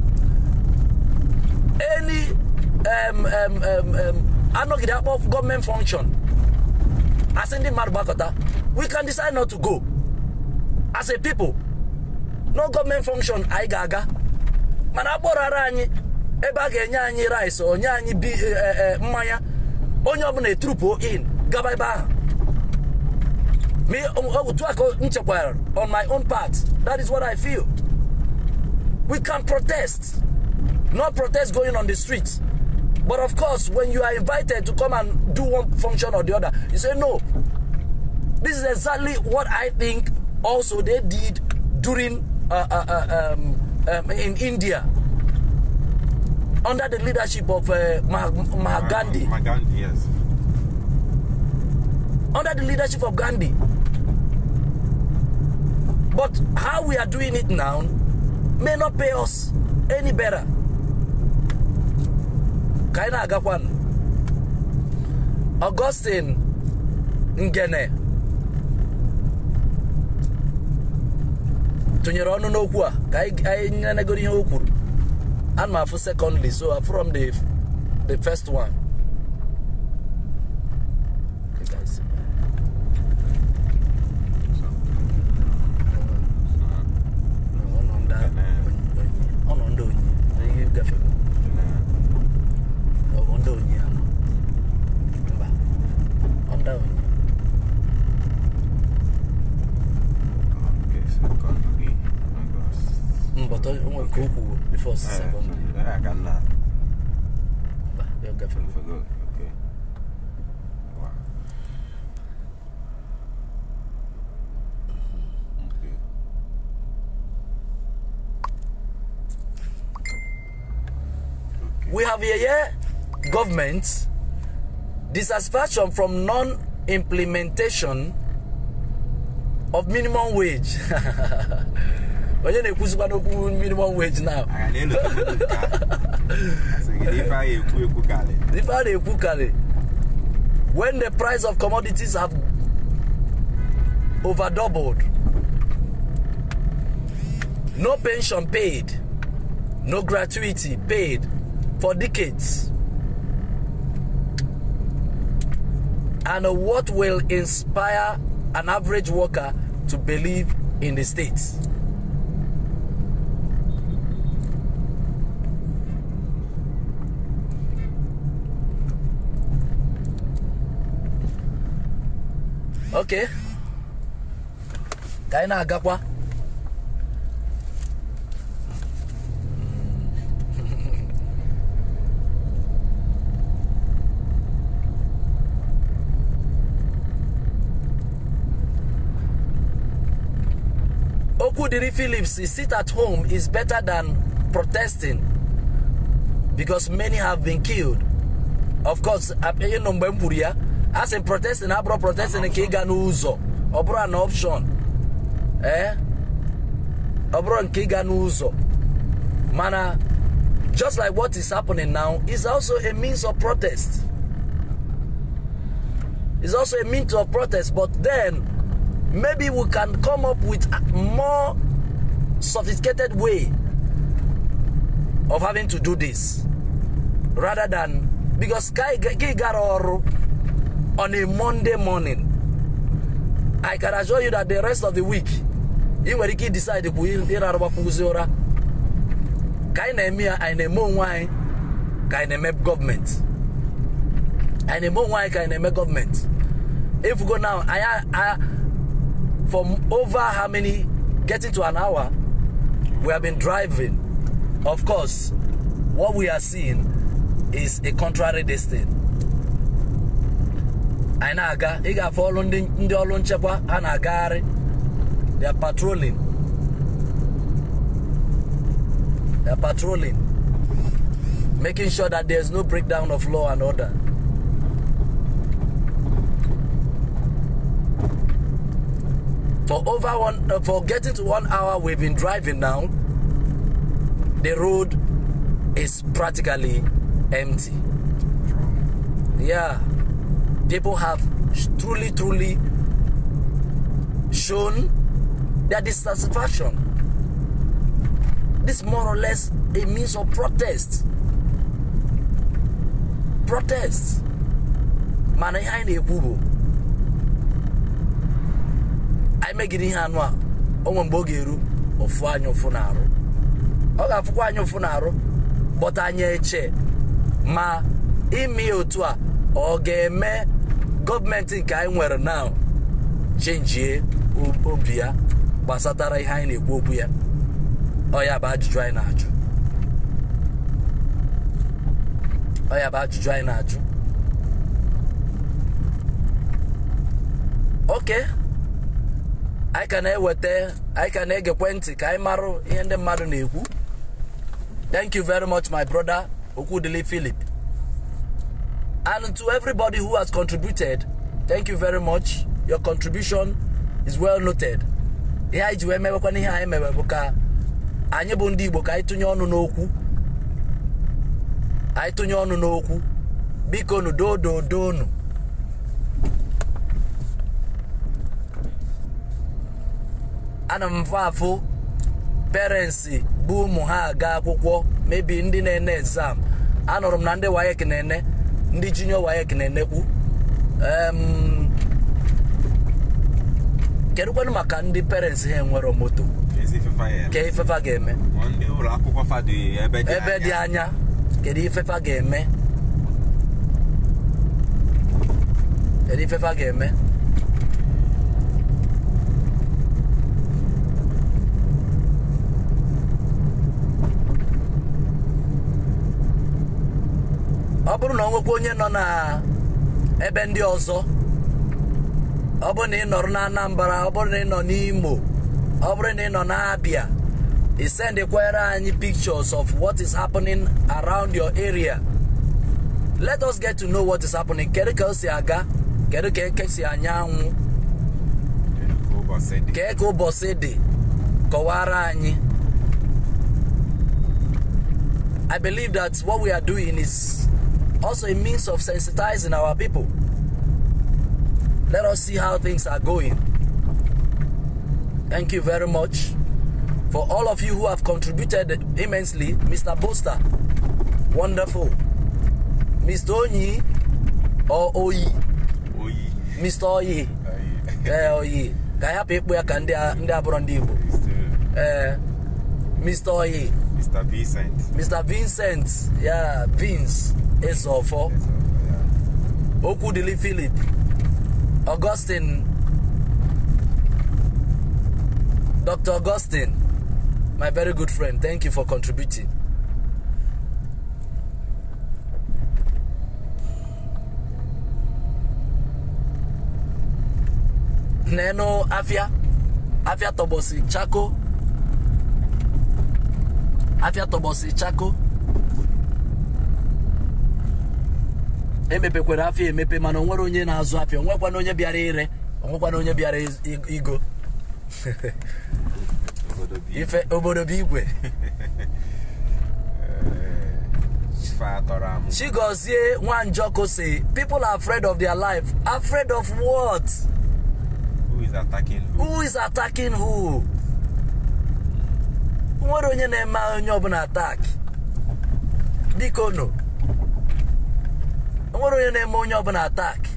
any anọgide akpọ gọọmenti function, asị ndị mmadụ gbakọta, we can decide not to go as a people. No government function anyị ga-aga, mana akpọrara anyị ebe a ga-enye anyị rice, onye anyị bi mmanya, onye ọbụla etrupu in gaba ebe ahụ. Me, otu aka m chekwara on my own part, that is what I feel. We can protest, not protest going on the streets, but of course when you are invited to come and do one function or the other, you say no. This is exactly what I think also they did during in India under the leadership of Mahatma Gandhi. Gandhi, yes. Under the leadership of Gandhi. But how we are doing it now may not pay us any better. Kaina agakwan. Augustine Ngene tụnyere ọnụ n'okwu a ka anyị nenegoro ihe o kwuru. Ana m afụ secondly, so from the first one. Okay, guys. Before secondly. I cannot. Okay. Wow. Okay. Okay. We have here government dissatisfaction from non-implementation of minimum wage. Onye na-ekwuzikwa n'okwu minimum wage now. Ife a na-ekwu. When the price of commodities have overdoubled, no pension paid, no gratuity paid for decades, and what will inspire an average worker to believe in the state? Okay. Ka anyị na-agakwa. Okwudiri Phillips, sit at home is better than protesting because many have been killed. Of course, you know, mgbe m kwuru ya, as in protesting, abro protesting nke ịga n'ụzọ, ọ bụrụ an option. Ọ bụrụ nke ịga n'ụzọ. Mana just like what is happening now is also a means of protest. It's also a means of protest, but then maybe we can come up with a more sophisticated way of having to do this rather than, because ka ị gara ọrụ on a Monday morning, I can assure you that the rest of the week, ị nwere ike decide kwu ịrarụgbakwuzi ụra. Ka anyị na-eme ya, anyị na-eme onwe anyị ka anyị na-eme gọọmenti. Anyị na-eme onwe anyị ka anyị na-eme gọọmenti. If we go now, I from over how many, getting to an hour, we have been driving. Of course, what we are seeing is a contrary destiny. Anyị na-aga, ị ga-afụ ọrụ ndị ọrụ nchekwa a na-agagharị. They are patrolling. They are patrolling, making sure that there is no breakdown of law and order. For getting to 1 hour we've been driving now, the road is practically empty. Yeah, people have truly, truly shown their dissatisfaction. This more or less a means of protest. Protest. Mana ihe anyị na-ekwu bụ anyị megide ihe anụ a, o nwe mgbe ọ ga-eru ụfụ anyị ụfụ na-arụ. Ọ ga-afụkwa anyị ụfụ na-arụ, but anyị eche ma ime otu a ọ ga-eme gọọmenti nke anyị nwere now chenjie obi ya gbasatara ihe anyị na-ekwu okwu ya. Ọ ya bụ ajụjụ anyị na-ajụ. Ọ ya bụ ajụjụ anyị na-ajụ. Okay, anyị ka na-eweta, anyị ka na-egekwe ntị ka anyị marụ ihe ndị mmadụ na-ekwu. Thank you very much, my brother Okwudili Philip. And to everybody who has contributed, thank you very much. Your contribution is well noted. Ihe anyị ji wee mewekwana ihe anyị mewe bụ ka anyị bụ ndị Igbo ka anyị tụnye ọnụ n'okwu. Anyị tụnye ọnụ n'okwu. Biko nu dododonu. Ana m afụ parents bụ ụmụ ha aga akwụkwọ, maybe ndị na-ene exam. Anụrụ m na ndị WAEC na-ene, ndị junior WAEC na-enekwu. Kedu kwanụ maka ndị parents ha enwero moto? Ka ifefa ga-eme? Ndị ụlọ akwụkwọ fa dị ebe dị anya, kedu ifefa ga-eme? Kedu ifefa ga-eme? Ọ bụrụ na ọ nwekwa onye nọ na ebe ndị ọzọ, ọ bụrụ na ị nọrọ na Anambra, ọ bụrụ na ị nọ n'Imo, ọ bụrụ na ị nọ na Abia, ị sendikwere anyị pictures of what is happening around your area. Let us get to know what is happening. Kedu ka o si aga? Kedu ka eke si anya anwụ? Kee ka ụbọchị dị? Kọwara anyị. I believe that what we are doing is also a means of sensitizing our people. Let us see how things are going. Thank you very much for all of you who have contributed immensely. Mr. Boster, wonderful. Mr. Onyi or Oyi? Oyi. Mr. Oyi. Oyi. Ka I hapụ ịkpụ ya ka ndị abụrụ ndị Igbo. Mr. Oyi. Mr. Vincent. Mr. Vincent, yeah, Vince Ezofo. Yeah. Okwudili Philip. Augustine. Dr. Augustine, my very good friend, thank you for contributing. Neno Afia, Afia Tobosi Chako. Afia Tobosi Chako. Emepekwere afia emepe, mana onwere onye na-azụ afia, onwekwana onye bịara ire, onwekwana onye bịara igo. Ife obodo bụ igwe. Chigozie Nwanjoko say people are afraid of their life. Afraid of what? Who is attacking who? Who is attacking who? Nwere onye na-eme onye ọbụla attack. Biko no. Nwere onye na-eme onye ọbụla attack.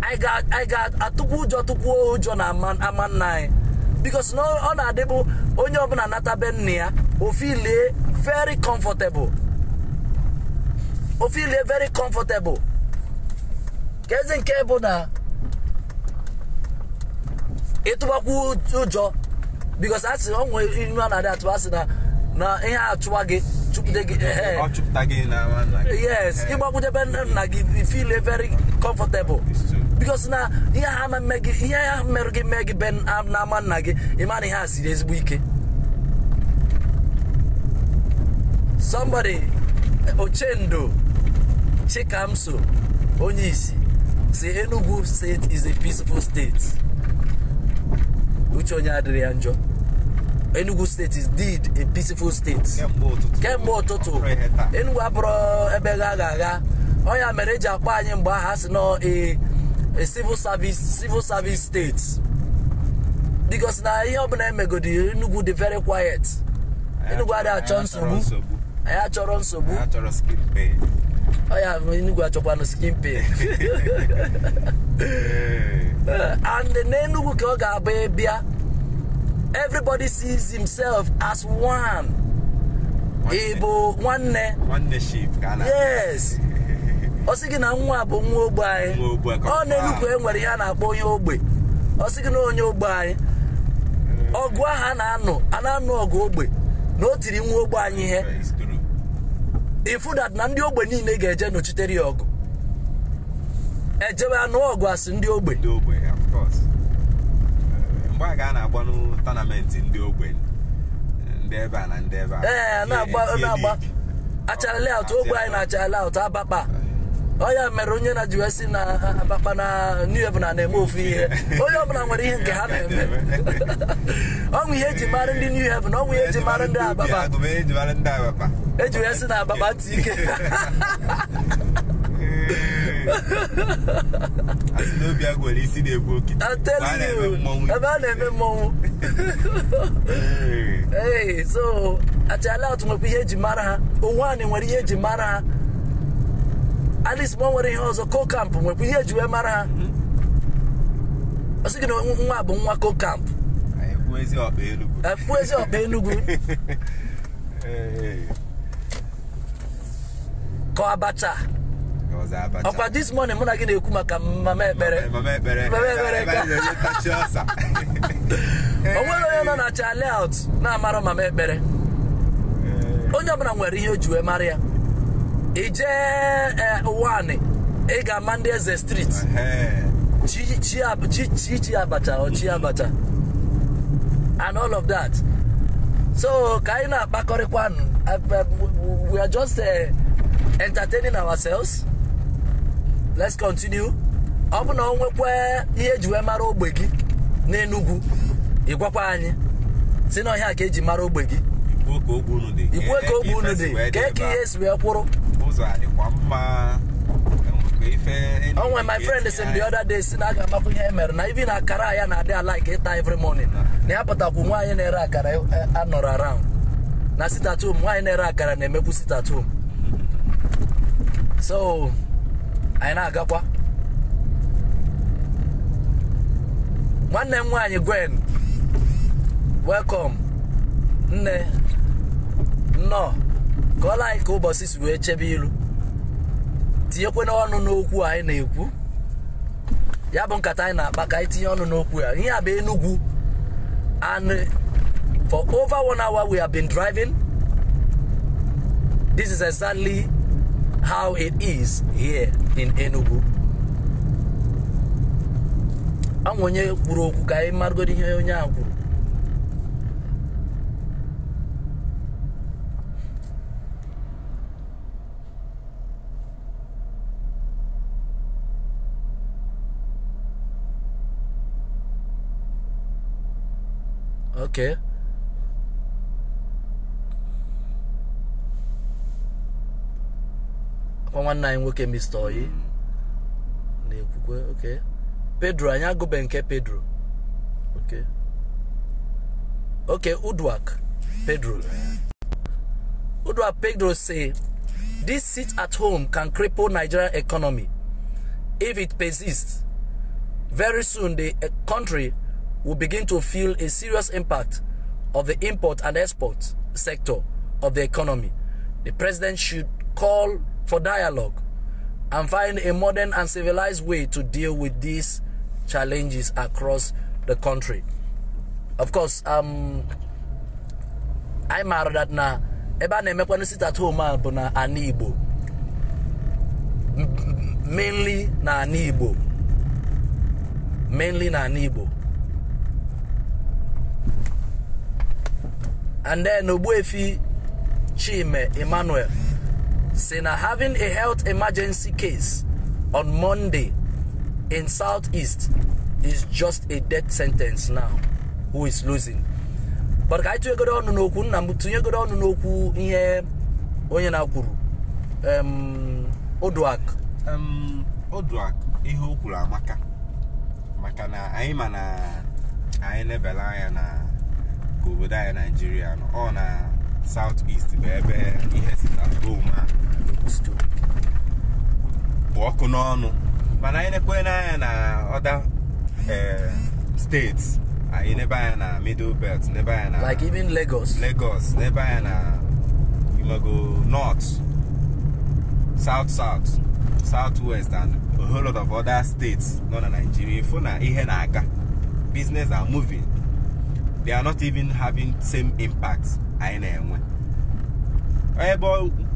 I got atụkwu ụjọ tụkwuo ụjọ na ama nna anyị. Because no, ọ na-adịbụ onye ọbụla nata be nna ya, ofilie very comfortable. Ofilie very comfortable. Ka ezi nke bụ na ịtụbakwu ụjọ, because asị o nwere inu a na-adị atụba asị na ihe achụwa gị chụpụta gị. Ọ chụpụta gị na nna gị. Yes, ịgbakwudebe nna gị feel very comfortable. Because na ihe ha mme gị, ihe ha merụ gị mee gị be n'ama nna gị, ịma na ihe a siri ezigbo ike. Somebody, Ochendo Chikamso, Onye isi si Enugu State is a peaceful state. Uche onye adịrị ya njọ. Enugu State is indeed a peaceful state. Kemgbe ụtụtụ Enugu abụrụ ebe gha agha. Ọ mere eji akpọ anyị mgbe aha si nọ a civil service state. Because na ihe ọbụla emegodi Enugu dị very quiet. Enugu adịghị achọ nsogbu. Anyị achọrọ nsogbu. Ọ ya Enugu achọkwanụ skin pain. And n'Enugu ka ọ ga-abụ ịbịa, everybody sees himself as one. Ịbụ nwanne. Yes. Ọ sị gị na nwa bụ nwa ogbe anyị. Ọ n'Enugu e nwere ihe a na-akpọ onye ogbe. Ọ sị gị na onye ogbe anyị. Ọgụ ahụ a na-anụ ọgụ ogbe na o tiri nwa ogbe anyị ihe. Ifu that na ndị ogbe niile ga-eje nọchitere ya ọgụ. Ejebe anụ ọgụ asị ndị ogbe. Ndị ogbe, of course. Mgbe a ga na-agbanụ tournament ndị ogbe, ndị ebe a na ndị ebe a. Ee, na-agba Achara layout ogbe anyị na Achara layout Abakpa. Ọ ya mere onye na ji si na Abakpa na New Haven na-eme ofu ihe. Onye ọbụla nwere ihe nke ha na-eme. Ọnwụ ihe eji mara ndị New Haven, ọnwụ ihe eji mara ndị Abakpa. Eji wee sị na Abakpa ntị ike. I'm telling you, ebe a na-eme mmọnwụ. Hey, so Achara layout nwekwa ihe eji mara ha. Ụwanị nwere ihe eji mara ha. At least ma nwere ihe ọzọ. Co-camp nwekwa ihe eji wee mara ha. Ọ sị gị na nwa bụ nwa co-camp. Ekwu ezi ọkpa Enugu. Ka Abacha. Ọkwa this morning mụ na gị na-ekwu maka mama ekpere. Mama ekpere. O nwere onye nọ na Achara layout na-amara mama ekpere. Onye ọbụla nwere ihe o ji wee mara ya. Ije ụwanị, ị ga-ama ndị Eze Street. Chi Abacha or Chi Abacha and all of that. So ka anyị na-akpakọrịkwanụ, we are just entertaining ourselves. Let's continue. Ọ bụ na o nwekwa ihe eji wee mara ogbe gị n'Enugu, ị gwakwa anyị si na ọhịa ka eji mara ogbe gị. Ikwu ka ogbe unu dị, ka ka ihe si wee kwụrụ. Onwe my friend sị m the other day si na a ga-amakwu ihe mere na even akara ya na-adị alike ịta every morning. Na ya pụtakwu nwaanyị na-ere akara anọrọ around. Na sit at home, nwaanyị na-ere akara na-emekwu sit at home. So anyị na-agakwa. Nwanne m nwaanyị Gwen, welcome. Nne, nnọọ. Ka ọ laị ka ụbọchị si wee chebe ilu. Tinyekwe n'ọnụ n'okwu anyị na-ekwu. Ya bụ nkata anyị na-akpa ka anyị tinye ọnụ n'okwu ya. Ihe a bụ Enugu. And for over 1 hour we have been driving. This is exactly how it is here in Enugu. Anwụ onye kwuru okwu ka anyị marụgoro ihe onye ahụ kwuru. Okay. Akwa nwanne anyị nwoke Mr. Oyi na-ekwukwe. Okay. Pedro, anyị agụbe nke Pedro. Okay. Okay, Uduak Pedro. Uduak Pedro say this sit at home can cripple Nigerian economy if it persists. Very soon the country will begin to feel a serious impact of the import and export sector of the economy. The president should call for dialogue and find a modern and civilized way to deal with these challenges across the country. Of course, I maara that na ebe a na-emekwanụ sit at home a bụ na ana Igbo, mainly na ana Igbo, mainly na ana Igbo. And then Ogbuefi Chime Emmanuel say na having a health emergency case on Monday in Southeast is just a death sentence now. Who is losing? But ka anyị tụnyegoro ọnụ n'okwu nna m, tụnyegoro ọnụ n'okwu ihe onye na-kwuru, Oduak. Oduak, ihe o kwuru amaka, maka na anyị ma na anyị nebela anya na ka obodo anyị Naijiria nọ, ọ na South East bụ ebe ihe si na home a bụ ọkụ n'ọnụ. Mana anyị nekwe n'anya na other states, anyị nebe anya na Middle Belt, nebe anya na like even Lagos, nebe anya na Imago North, South South, Southwest, and a whole lot of other states nọ na Nigeria. Ifo na ihe na-aga, business are moving, they are not even having same impact anyị na-enwe. Ebe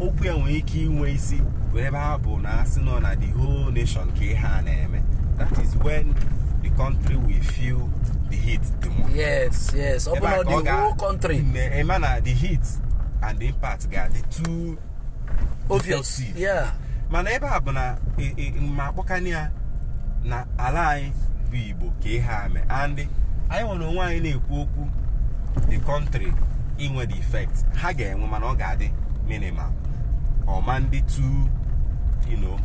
okwu ya nwere ike inwe isi bụ ebe ha bụ na asị nọ na the whole nation ka ihe a na-eme. That is when the country will feel the heat the more. Yes. Ọ bụ na the whole country. Ema na the heat and the impact ga-adị too obvious. Yeah. Mana ebe a bụ na ma akpọkani ya na ala anyị bụ Igbo ka ihe a mee. And anyị nwere onwe anyị na-ekwu okwu the country inwe the effect ha ga-enwe, mana ọ ga-adị minimal ọ ma ndị too, you know.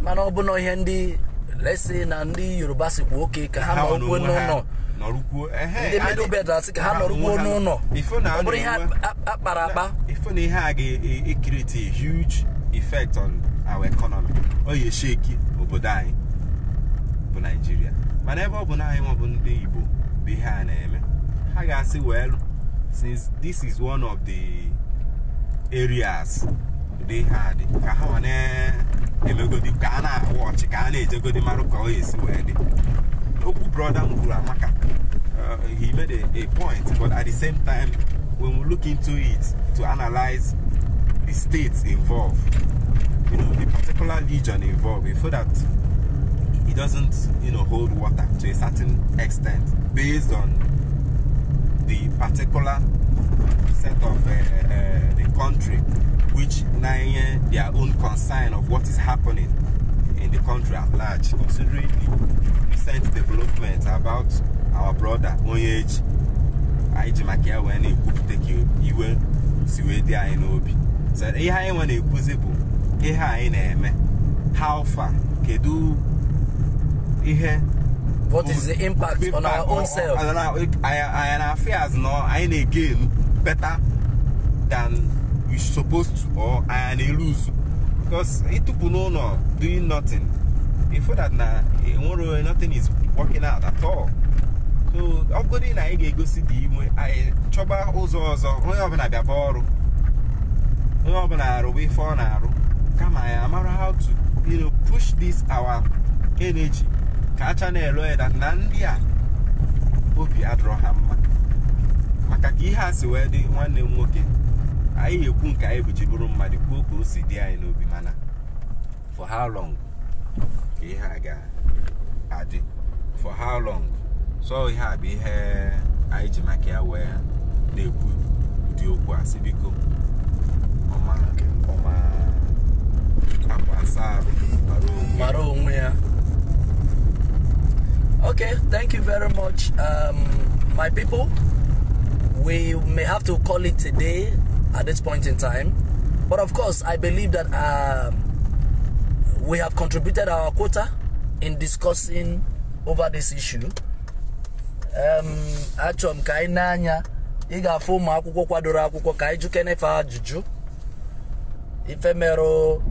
Mana ọ bụ na ihe ndị, let's say na ndị Yoruba sikwa oke ka ha nọrọkwuo n'ụlọ, ndị Middle Belt asị ka ha nọrọkwuo n'ụlọ, ọ bụrụ ihe akpara akpa. Ifo na ihe a ga-ecreate a huge effect on our economy. Ọ ga-esheki obodo anyị bụ Nigeria. Mana ebe ọ bụ na anyị nwa bụ ndị Igbo bụ ihe a na-eme, ha ga-asị well, since this is one of the areas they had, ka ha na-emegodi ka a na-awọchị, ka a na-ejegodi marụ ka ọ ga-esi wee dị. Okwu brother m kwuru amaka. He made a point, but at the same time, when we look into it to analyze the states involved, you know, the particular region involved, we feel that it doesn't, you know, hold water to a certain extent based on the particular set of the country, which now their own concern of what is happening in the country at large, considering the recent development about our brother Onyechi. Anyị ji maka ya wee na-ekwupụta ka iwe si wee dị anyị n'obi. So ihe anyị nwe na-ekwuzi bụ ihe anyị na-eme, how far, kedu ihe, what is the impact on our own self? Anyị na-afịa as no anyị na-again better than we supposed to, or anyị na-lose, because ịtụpụ n'ụlọ doing nothing, ifo that na enwere nothing is working out at all. So ọ bụgodị na anyị ga-egosi dị inwe, anyị chọba ụzọ ọzọ, onye ọbụla bịaba ọrụ, onye ọbụla arụba ife ọ na-arụ, kama anyị amara how to, you know, push this our energy ka a channel ya that na ndị a obi adọrọ ha mma. Maka ka ihe a si wee dị, nwanne m nwoke, anyị ekwu nke anyị bụ ji bụrụ mmadụ, kwuo ka o si dị anyị n'obi, mana for how long ka ihe a ga-adị, for how long? So ihe a bụ ihe anyị ji maka ya wee na-ekwu ụdị okwu a, sị biko ọma ọma akwa asa arụ mara onwe ya. Okay, thank you very much, my people. We may have to call it a day at this point in time, but of course I believe that we have contributed our quota in discussing over this issue. Achọrọ m ka anyị na-anya, ị ga-afụ ụmụ akwụkwọ kwadoro akwụkwọ ka anyị jụkene fe ajụjụ ife merụ.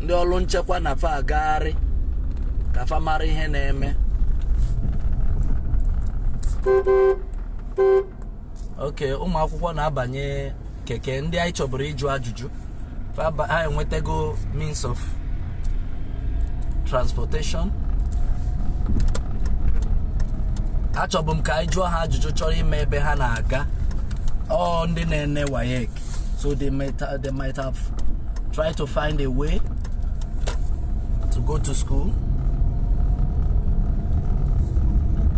Ndị ọrụ nchekwa na fa agagharị ka fa mara ihe na-eme. Okay, ụmụ akwụkwọ na-abanye keke, ndị anyị chọburu ịjụ ajụjụ ha enwetago means of transportation. Achọbụ m ka anyị jụọ ha ajụjụ chọrọ ime ebe ha na-aga. Ọ ndị na-ene WAEC, so they might have tried to find a way to go to school.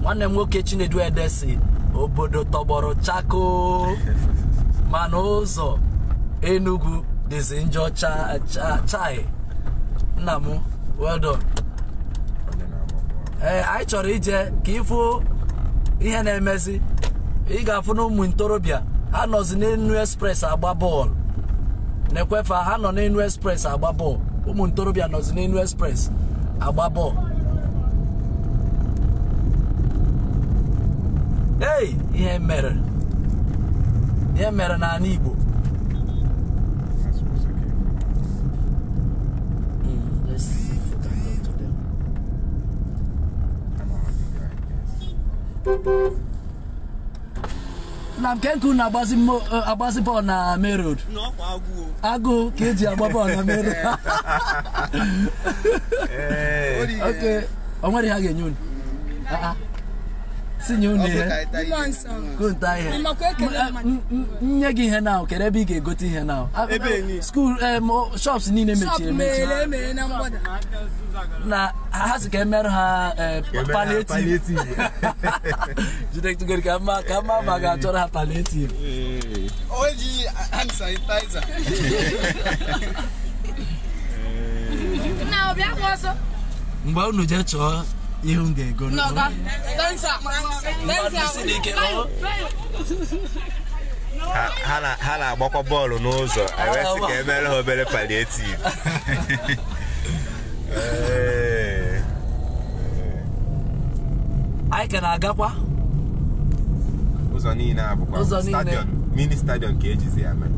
Nwanne m nwoke Chinedu Ede si obodo tọgbọrọ chakoo, mana ụzọ Enugu dịzi njọ chai. Nna m, well done. Ee, anyị chọrọ ije ka ịfụ ihe na-emezi. Ị ga-afụ na ụmụ ntorobịa ha nọzi n'enu express agba bọọlụ. Na-ekwefa ha nọ n'enu express agba bọọlụ. Ụmụ ntorobịa nọzi n'enu express agba bọọlụ. Ei, ihe mere n'ala Igbo. Let's see if we can talk to them. Na nke nke unu agbazi bọọlụ na main road? Agụụ ka eji agba bọọlụ na main road. Okay, o nwere ihe a ga-enye unu? Ah, ah. Si nye unu ihe. Mmụọ nsọ. Gụnta ihe. Ịmakwa ekele mmadụ. Nye gị ihe na kedu ebe ị ga-egote ihe na? Ebe ni? School shops niile Shop mechiri emechi. meghere emeghe na mgbada. Na ha sị ka emere ha palliative. Jide ka mma ma ga-achọrọ ha palliative. O ji hand sanitizer. Na ọbịa gba ọsọ. Mgbe unu jee chọọ ihe m ga-ego. N'ọga. Thanks, sir. Thanks, Mmadụ si n'ike, ọ. Ha na-agbakwa bọọlụ n'ụzọ, anyị wee sị ka emere ha obere palliative. Ee. Anyị ka na-agakwa. Ụzọ niile abụkwa Ụzọ niile. Stadion, mini stadion ka ejizi ya mee.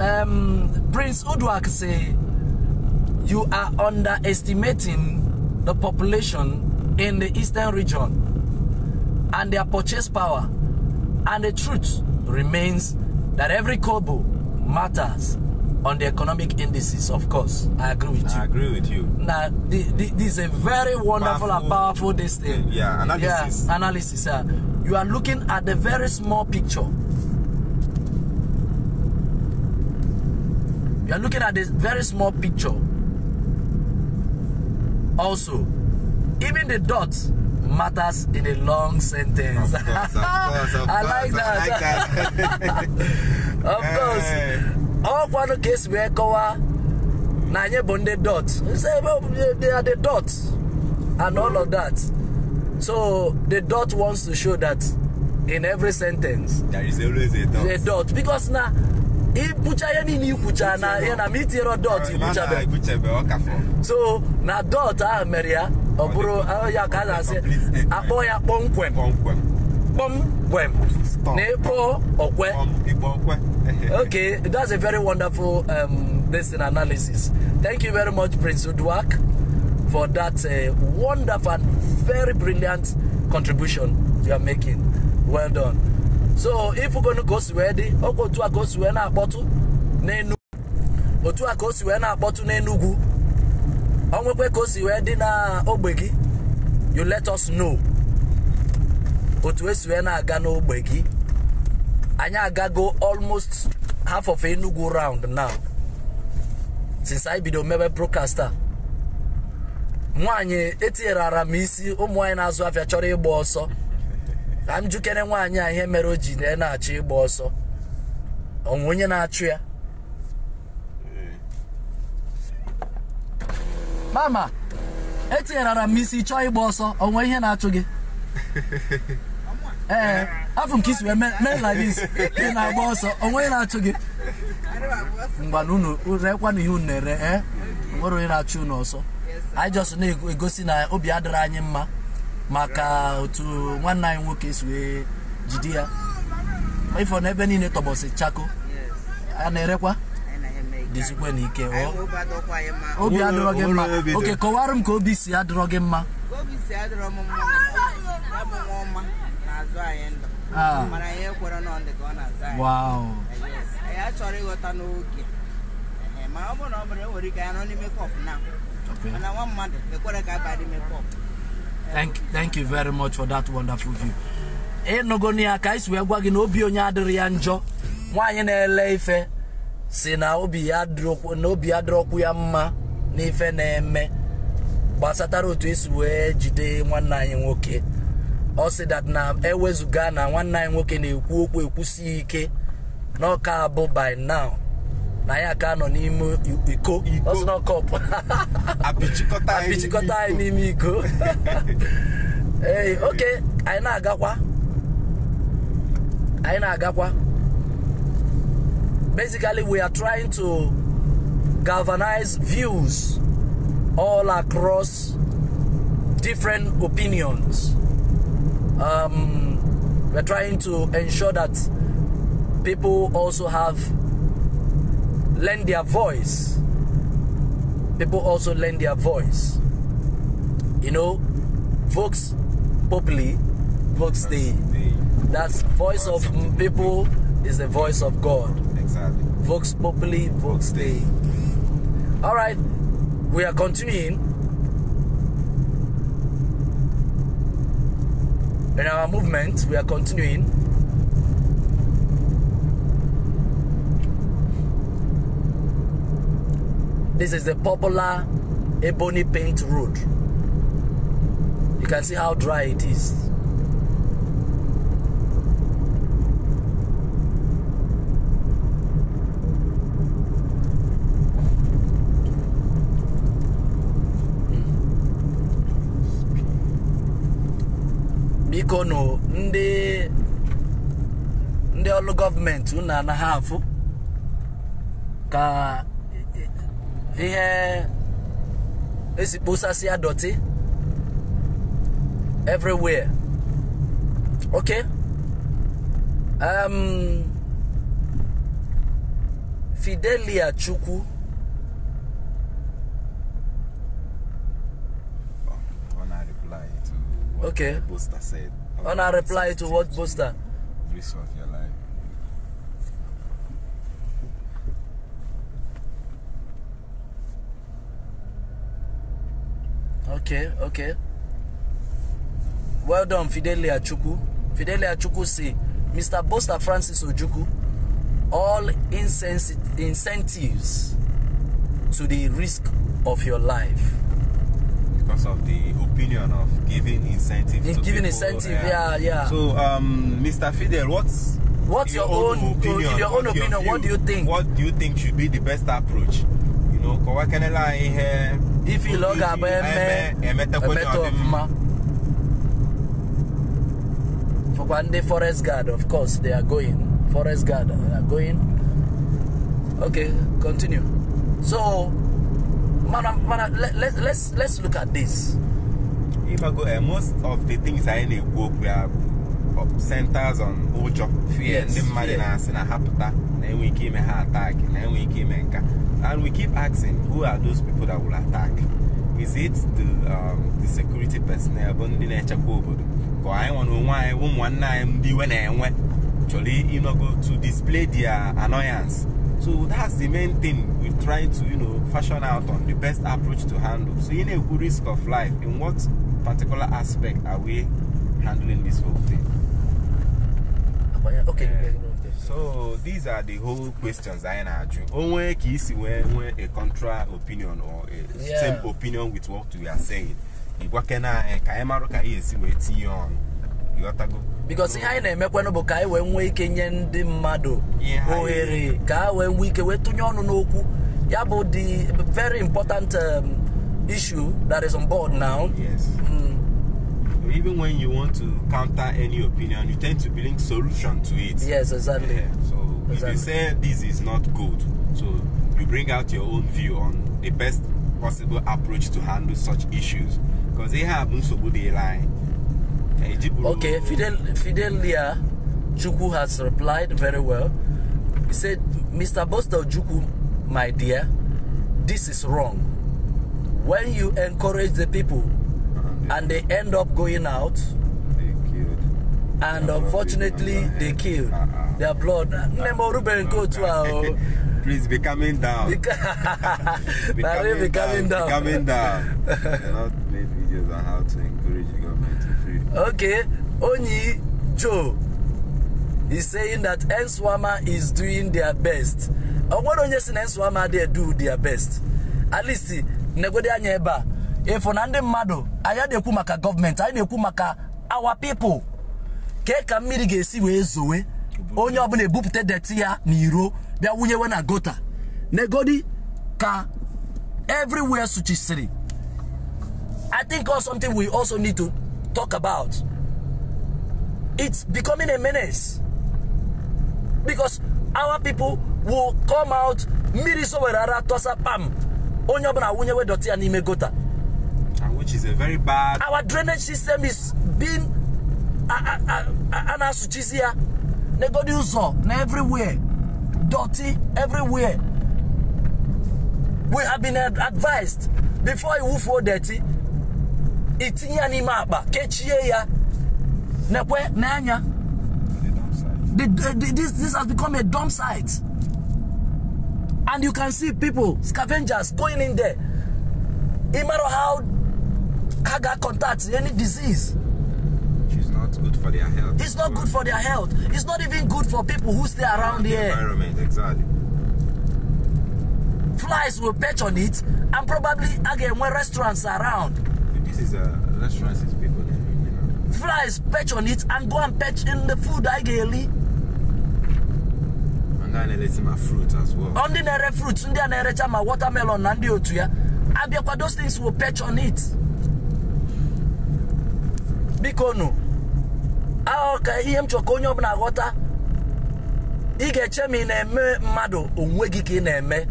Ee. Prince Uduak say you are underestimating the population in the eastern region and their purchase power, and the truth remains that every kobo matters on the economic indices. Of course, I agree with I you. agree with you. Now, this is a very wonderful and Powerful. Powerful this thing. Yeah, analysis. Yeah, analysis. Yeah. You are looking at the very small picture. You are looking at this very small picture. Also, even the dot matters in a long sentence. Of course, of course, of I course, like that. I like that. Of course. Eh. Ọkwanụ ka esi wee kọwaa na anyị bụ ndị dot. Say, well, they are the dots and all of that. So the dot wants to show that in every sentence There is always a dot. A dot, because na ikwucha ihe niile ikwucha na ihe na ma itinyere dot ikwuchabe. Ikwuchabe ọ ka fọ. So na dot ahụ mere ya ọ bụrụ ya ka a na-asị Complete statement. Akpọ ya kpọmkwem. Kpọmkwem. Kpọmkwem. Stop. Na ịkpọ ọkwe. Kpọm, ịkpọ okwe. Okay, that's a very wonderful this thing, analysis. Thank you very much, Prince Uduak, for that wonderful and very brilliant contribution you are making. Well done. So, if we're going to go dị, ọkwa otu a ka o si wee na-akpọtụ n'Enugu. Otu a ka o si wee na-akpọtụ n'Enugu. O nwekwe ka o si wee dị na ogbe gị, you let us know. Otu esi wee na-aga n'ogbe gị. Anyị agago almost half of Enugu round now since anyị bido mebe broadcast a. Nwaanyị etinyere m isi, ụmụ nwaanyị na-azụ afịa chọrọ ịgba ọsọ. Ka m jukere nwaanyị a ihe mere o ji na-achọ ịgba ọsọ. Onwe onye na-achụ ya? Mama, etinyere m isi chọọ ịgba ọsọ, onwe ihe na-achụ gị? Ee, afọ m ka isi wee mee like this, ị na-agba ọsọ, onwe onye na-achụ gị? Ngwanụ, unu rekwanụ ihe unu na-ere. Ee, nwere onye na-achụ unu ọsọ. Anyị just na-egosi na obi adịrị anyị mma maka otu nwanne anyị nwoke si wee jide ya. Ifọ na ebe niile tọgbọsị chako a na-erekwa dịzikwe n'ike. Obi adịrọ gị mma? Oke, kọwara m ka obi si adịrọ gị mma. Obi si adịrọ m mma ya bụ nwa ọma na-azụ anyị ndụ, mana anyị ekwere nọ ndị ka ọ na-azụ anyị. Anyị achọrọ ịghọta n'oge. Mana ọ bụrụ na ọ bụrụ enwere ike ya nọ n'ime cup na Mana nwa mmadụ ekwere ka aba n'ime pọp. Thank you very much for that wonderful view. Ịnụgo ya ka anyị si wee gwa gị na obi onye adịrị ya njọ. Nwaanyị na-ele ife si na obi ya adịrọkwu ya mma n'ife na-eme gbasatara otu esi wee jide nwanne anyị nwoke. Ọ sị that na ewezuga na nwanne anyị nwoke na-ekwu okwu ekwusi ike na ọka abụ by now na ya ka nọ n'ime iko. Ọ sị na kọpụ apịchikọta anyị n'ime iko. Ee, okay, anyị na-agakwa. Basically, we are trying to galvanize views all across different opinions. We're trying to ensure that people also have lend their voice. People also lend their voice. You know, vox populi, vox Dei. That's voice of people is the voice of God. Exactly. Vox populi, vox Dei. All right, we are continuing in our movement. We are continuing. This is the popular Ebony Paint Road. You can see how dry it is. Biko no, ndị ọrụ gọọmenti unu anaghị afụ ka ihe esi kposasịa dọtị everywhere. Okay. Fidelia Chukwu. Wanna reply to what Okay. Boster said. Wanna reply to what Boster? Risk of your life. Okay. Well done, Fidelia Chukwu. Fidelia Chukwu say, Mr. Boster Francis Ojukwu, all incentives to the risk of your life. Because of the opinion of giving incentive to giving people, incentive, yeah. So, Mr. Fidel, what's your own opinion? Your own opinion, what do you think? What do you think should be the best approach? You know, if you log up, for one day, forest guard, of course, they are going. Forest guard are going. Okay, continue. So, man, let's look at this. Most of the things I know we are centers on ụjọ, fear. Yes, attack, and we keep asking, who are those people that will attack? Is it the security personnel? To display their annoyance. So that's the main thing we're trying to, you know, fashion out on the best approach to handle. So in a good risk of life, in what particular aspect are we handling this whole thing? Okay. So these are the whole questions I na-ajụ. Onwe ka isi wee a contra opinion or a same opinion with what we are saying. Igwakena ka anyị marụ ka anyị esi wee tinye ọnụ. Ịghọtago? Because ihe anyị na-emekwanụ bụ ka anyị wee nwee ike nye ndị mmadụ ohere ka ha wee nwee ike wee tụnye ọnụ n'okwu. Ya bụ the very important issue that is on board now. Yes. Even when you want to counter any opinion, you tend to bring solution to it. Yes, exactly. Yeah. So if you say this is not good, so you bring out your own view on the best possible approach to handle such issues. Because they have nsogbu line. Okay, Fidelia Chukwu has replied very well. He said, Mr. Boster Ojukwu, my dear, this is wrong. When you encourage the people and they end up going out, they killed, and unfortunately they killed their blood. Please be coming down. Be coming down. Be coming down. They not made videos on how to encourage the government to free. Okay, Onyi Joe is saying that Enswama is doing their best. Ọ onye si na Enswama they do their best. At least negodi anya ebe a. If na ndị mmadụ anyị na-ekwu maka gọọmenti, anyị na-ekwu maka our people. Ka mmiri ga-esi wee zowe, onye ọbụla ebupụta dirty ya n'iro bịa wunyewe na gota. Negodi ka everywhere suchisiri. I think also something we also need to talk about. It's becoming a menace because our people will come out mmiri sowere tosa pam onye ọbụla wunyewe dirty ya n'ime gota. And which is a very bad. Our drainage system is being ana-asụchizi ya. Negodi ụzọ na everywhere, dirty everywhere. We have been advised before you wufuo dirty, itinye ya n'ime akpa kechie ya. Nekwe n'anya. This has become a dump site, and you can see people, scavengers, going in there. No matter how got contact any disease. Which is not good for their health. It's not good for their health. It's not even good for people who stay around here. Environment, exactly. Flies will perch on it, and probably again when restaurants are around. This is a restaurant is people there, you know. Flies perch on it and go and perch in the food I get. And then they my fruit as well. On the fruits, ndị my watermelon and the otu ya. Abiakwa, those things will perch on it. Biko nu. Ka ihe m chọrọ ka onye ọbụla ghọta, ị ga-eche ma ị na-eme mmadụ onwe gị ka ị na-eme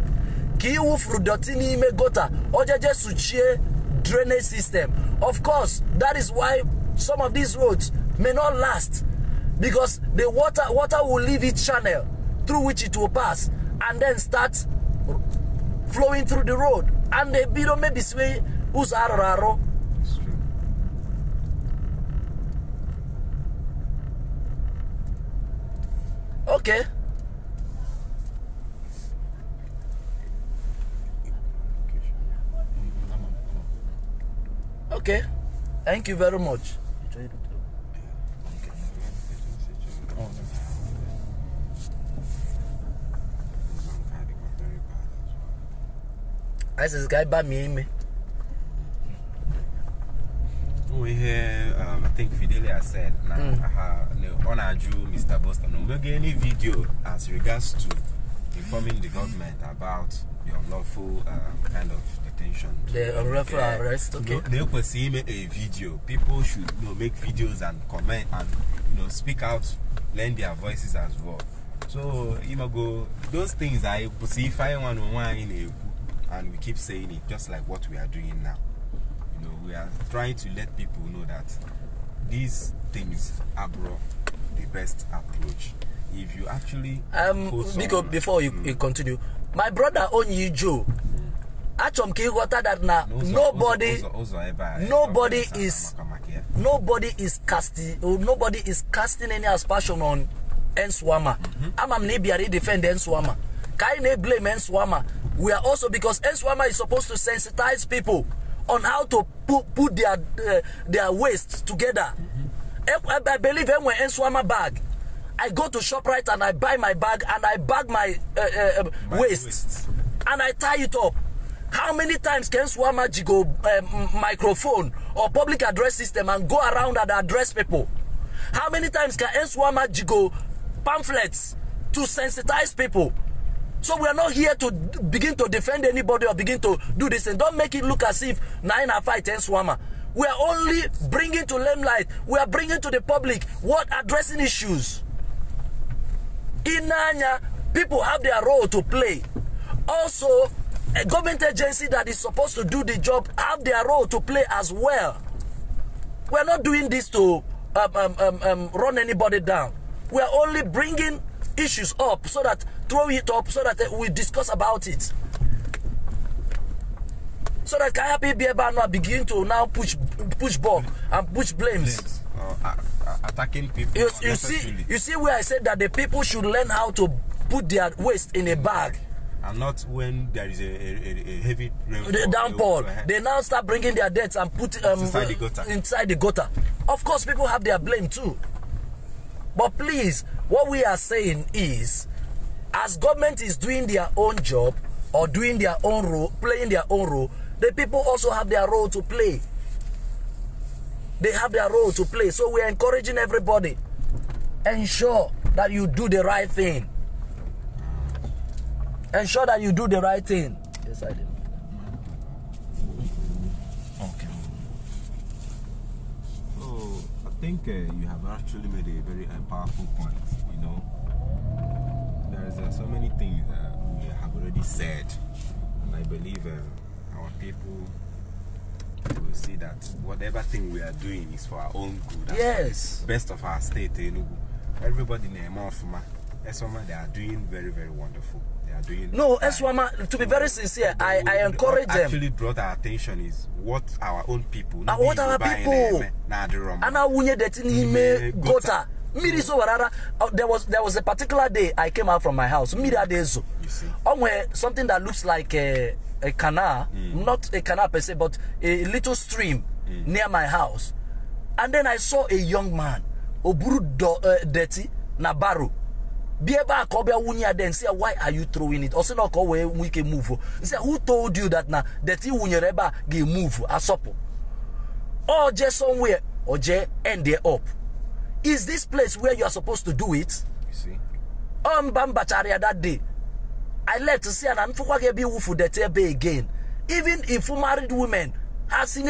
ka ị wụfuru dirty n'ime gota ojeje suchie drainage system. Of course, that is why some of these roads may not last, because the water will leave its channel through which it will pass and then start flowing through the road, and they bido maybe sway ụzọ arụrụ arụ. Okay. Okay. Thank you very much. I says guy by me. Oh, here, I think Fidelia said, on our Jew, Mr. Boston, no make any video as regards to informing the government about the unlawful kind of detention. The unlawful arrest, okay. They could see a video. People should make videos and comment and speak out, lend their voices as well. So go those things I see if I want one and we keep saying it just like what we are doing now. We are trying to let people know that these things are the best approach. If you actually because before you continue, my brother Onyi Joe, achom ki ghọta that na nobody is casting any aspersion on Enswama. Amam na biara defend Enswama. Ka na blame Enswama. We are also, because Enswama is supposed to sensitize people on how to put their waste together. I believe when Enswama bag, I go to ShopRite and I buy my bag and I bag my waste and I tie it up. How many times can Enswama jigo microphone or public address system and go around and address people? How many times can Enswama jigo pamphlets to sensitize people? So we are not here to begin to defend anybody or begin to do this, and don't make it look as if 9 and 5 10 Swama. We are only bringing to limelight, we are bringing to the public what addressing issues. In Anya, people have their role to play. Also, a government agency that is supposed to do the job have their role to play as well. We are not doing this to run anybody down. We are only bringing issues up so that throw it up so that we discuss about it, so that Kayapi Bieba now begin to now push back and push blames. Attacking people. You see where I said that the people should learn how to put their waste in a bag. And not when there is a heavy rainfall. The downpour. They now start bringing their debts and put inside the gutter. Inside the gutter. Of course, people have their blame too. But please, what we are saying is, as government is doing their own job or doing their own role, playing their own role, the people also have their role to play. They have their role to play. So we are encouraging everybody, ensure that you do the right thing. Ensure that you do the right thing. Yes, I did. Okay. So I think you have actually made a very powerful point. You know, there is so many things that we have already said, and I believe our people will see that whatever thing we are doing is for our own good. Yes. The best of our state, Enugu. Everybody in Emofuma, ESWAMA, they are doing very, very wonderful. They are doing. No, ESWAMA, to be very sincere, I encourage them. Actually brought our attention is what our own people. What our people. And now we gutter. There was a particular day I came out from my house. You see. Something that looks like a canal, not a canal per se, but a little stream near my house. And then I saw a young man, oburu dirty na barrow. Bieba akobia wunya then say, why are you throwing it? Also not we can move. Say, who told you that na dirty wunyereba ge move asopo? Or just somewhere or je end there up. Is this place where you are supposed to do it? You see? Bambacharia that day. I left to see an again. Even if you married women, you see?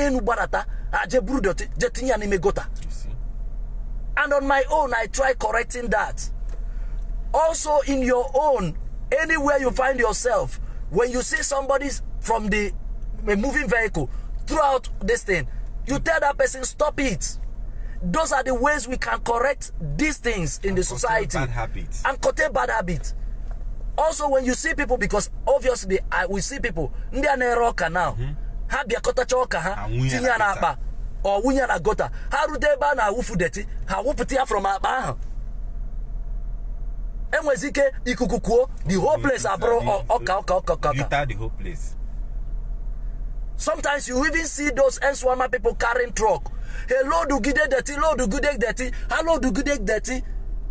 And on my own, I try correcting that. Also, in your own, anywhere you find yourself, when you see somebody's from the moving vehicle throughout this thing, you tell that person, stop it. Those are the ways we can correct these things in the society. Bad habits. And curtail bad habits. Also, when you see people, because obviously I will see people, ndị a na-ere ọka now, ha bịakọtacha ọka ha, tinye ya n'akpa, or wunye na gota, ha rute ebe a na-awụfu deti, ha wụpụta ya from akpa ahụ. Enwezi ike ikuku kuo, the whole place abụrụ ọka ọka ọka ọka. Litter the whole place. Sometimes you even see those ESWAMA people carrying truck. Hey, load gide dirty, load gide dirty, ha load gide dirty.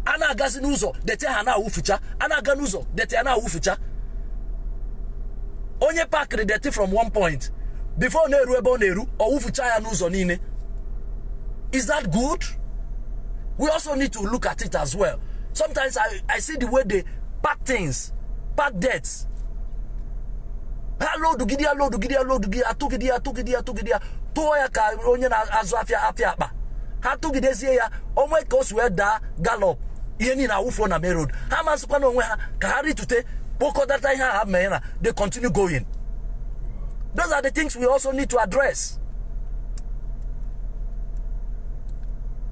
Ana agazi n'ụzọ dete ha na-awụfucha, ana aga n'ụzọ dete ha na-awụfucha. Onye pakịrị dirty from one point before na-eru ebe ọ na-eru, ọ wụfucha ya n'ụzọ niile. Is that good? We also need to look at it as well. Sometimes I see the way they pack things, pack debts. Ha load gide ya, load gide ya, load gide ya, tụgide ya, tụgide ya, tụgide ya, tụọ ya ka onye na-azụ afịa afịa akpa. Ha tụgidezie ya, onwe ka o si wee daa gallop. Ihe niile awụfuo na main road. Ha masịkwa na onwe ha ka ha ritute kpokọtata ihe ha mee na they continue going. Those are the things we also need to address.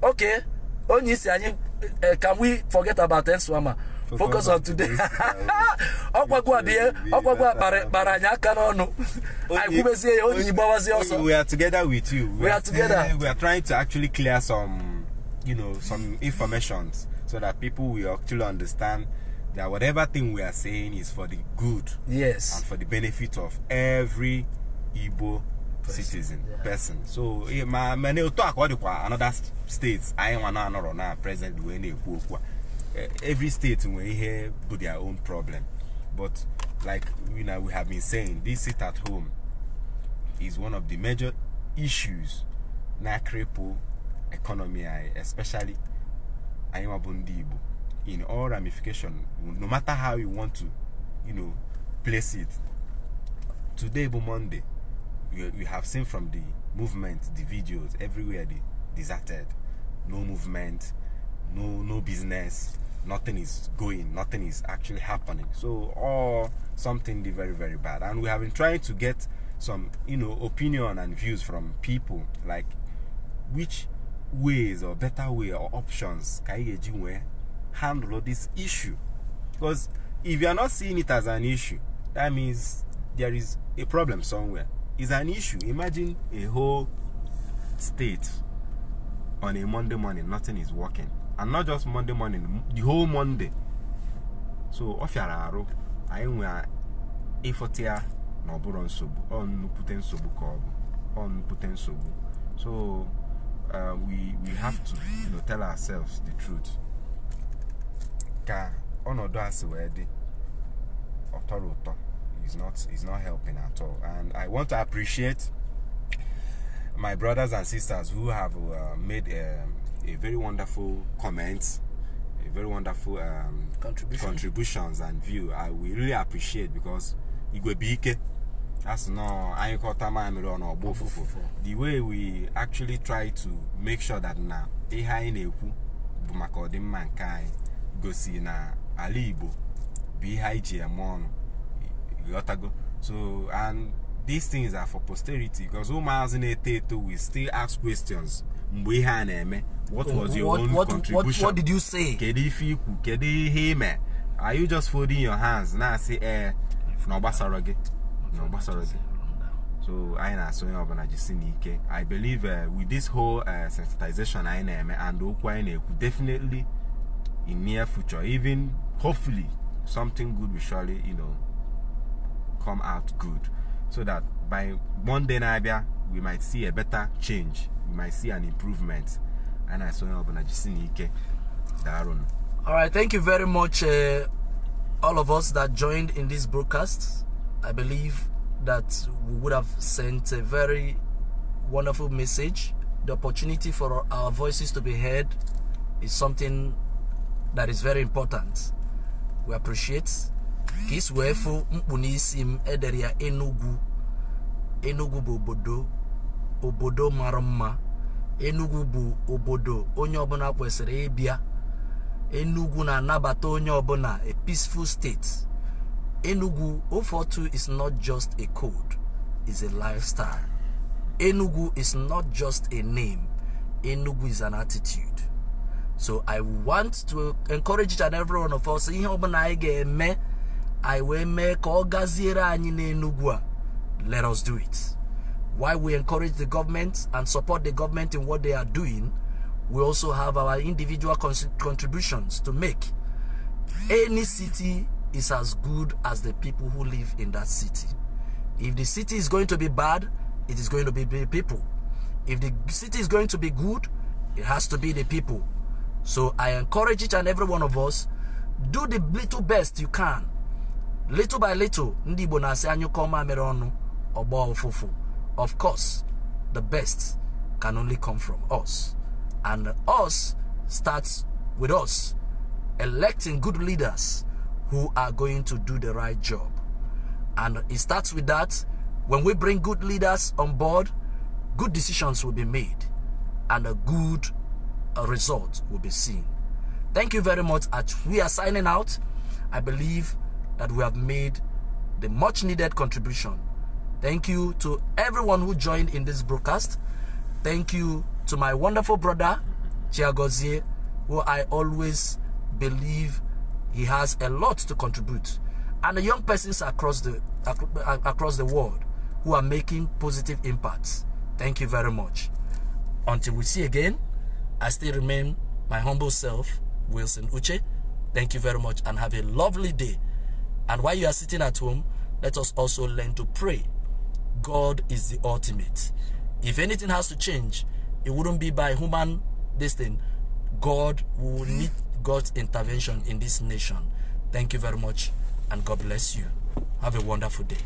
Okay, onye isi anyị, can we forget about ESWAMA? Focus on today. We are together with you. We are together. We are trying to actually clear some, you know, some information so that people will actually understand that whatever thing we are saying is for the good. Yes. And for the benefit of every Igbo citizen, yeah. Person. So, another states, I am now present when every state will here do their own problem, but like you know, we have been saying, this sit at home is one of the major issues na cripple economy, especially Igbo, in all ramification, no matter how you want to, you know, place it. Today, Monday, we have seen from the movement, the videos everywhere, the deserted, no movement, no business, nothing is going, nothing is actually happening. So all something very, very bad. And we have been trying to get some, you know, opinion and views from people, like which ways or better way or options can you handle this issue? Because if you are not seeing it as an issue, that means there is a problem somewhere. It's an issue. Imagine a whole state on a Monday morning, nothing is working. And not just Monday morning, the whole Monday. So, off your arrow, I Ịfọta ya na ọ bụrụ nsogbu, ọ nnukwute nsogbu ka ọ bụ, ọ nnukwute nsogbu. So we have to tell ourselves the truth. Ka ọnọdụ a si wee dị, ọ tọrọ ụtọ. Is not helping at all. And I want to appreciate my brothers and sisters who have made a very wonderful comment, a very wonderful contributions and view. I will really appreciate, because Igwebuike, that's no the way we actually try to make sure that na ihe anyị na-ekwu bụ maka ọdịmma nke anyị gosi na ala Igbo bụ ihe anyị ji eme ọnụ. So, and these things are for posterity, because ụmụazị na-eto eto will still ask questions. Mgbe ihe a na-eme, what was your own contribution? What did you say? Kedu ife ikwu? Kedu ihe ime? Are you just folding your hands na-asị na ọ gbasara gị? Na ọ gbasara gị? So anyị na-asị onye ọbụla jisi n'ike. I believe with this whole sensitization anyị na-eme and okwu anyị na-ekwu, definitely in near future, even hopefully something good will surely come out good, so that by one day na-abịa we might see a better change, we might see an improvement. And I saw ọbụla jisi n'ike. Daalụ. All right, thank you very much, all of us that joined in this broadcast. I believe that we would have sent a very wonderful message. The opportunity for our voices to be heard is something that is very important. We appreciate. Ka isi wee fụ mkpu n'isi m edere ya Enugu. Enugu bụ obodo, obodo mara mma. Enugu bụ obodo onye ọbụla kwesịrị ịbịa. Enugu na-anabata onye ọbụla, a peaceful state. Enugu 042 is not just a code, it's a lifestyle. Enugu is not just a name, Enugu is an attitude. So I want to encourage each and every one of us, ihe ọbụla anyị ga-eme, anyị wee mee ka ọ gaziere anyị n'Enugu a, let us do it. While we encourage the government and support the government in what they are doing, we also have our individual contributions to make. Any city is as good as the people who live in that city. If the city is going to be bad, it is going to be the people. If the city is going to be good, it has to be the people. So I encourage each and every one of us, do the little best you can. Little by little, ndị Igbo na-asị anyụkọ mamịrị ọnụ ọgbọ ụfụfụ. Of course, the best can only come from us. And us starts with us electing good leaders who are going to do the right job. And it starts with that. When we bring good leaders on board, good decisions will be made and a good result will be seen. Thank you very much. As we are signing out, I believe that we have made the much needed contribution. Thank you to everyone who joined in this broadcast. Thank you to my wonderful brother, Chiagozie, who I always believe he has a lot to contribute, and the young persons across the world who are making positive impacts. Thank you very much. Until we see again, I still remain my humble self, Wilson Uche. Thank you very much and have a lovely day. And while you are sitting at home, let us also learn to pray. God is the ultimate. If anything has to change, it wouldn't be by human this thing. God will need God's intervention in this nation. Thank you very much and God bless you. Have a wonderful day.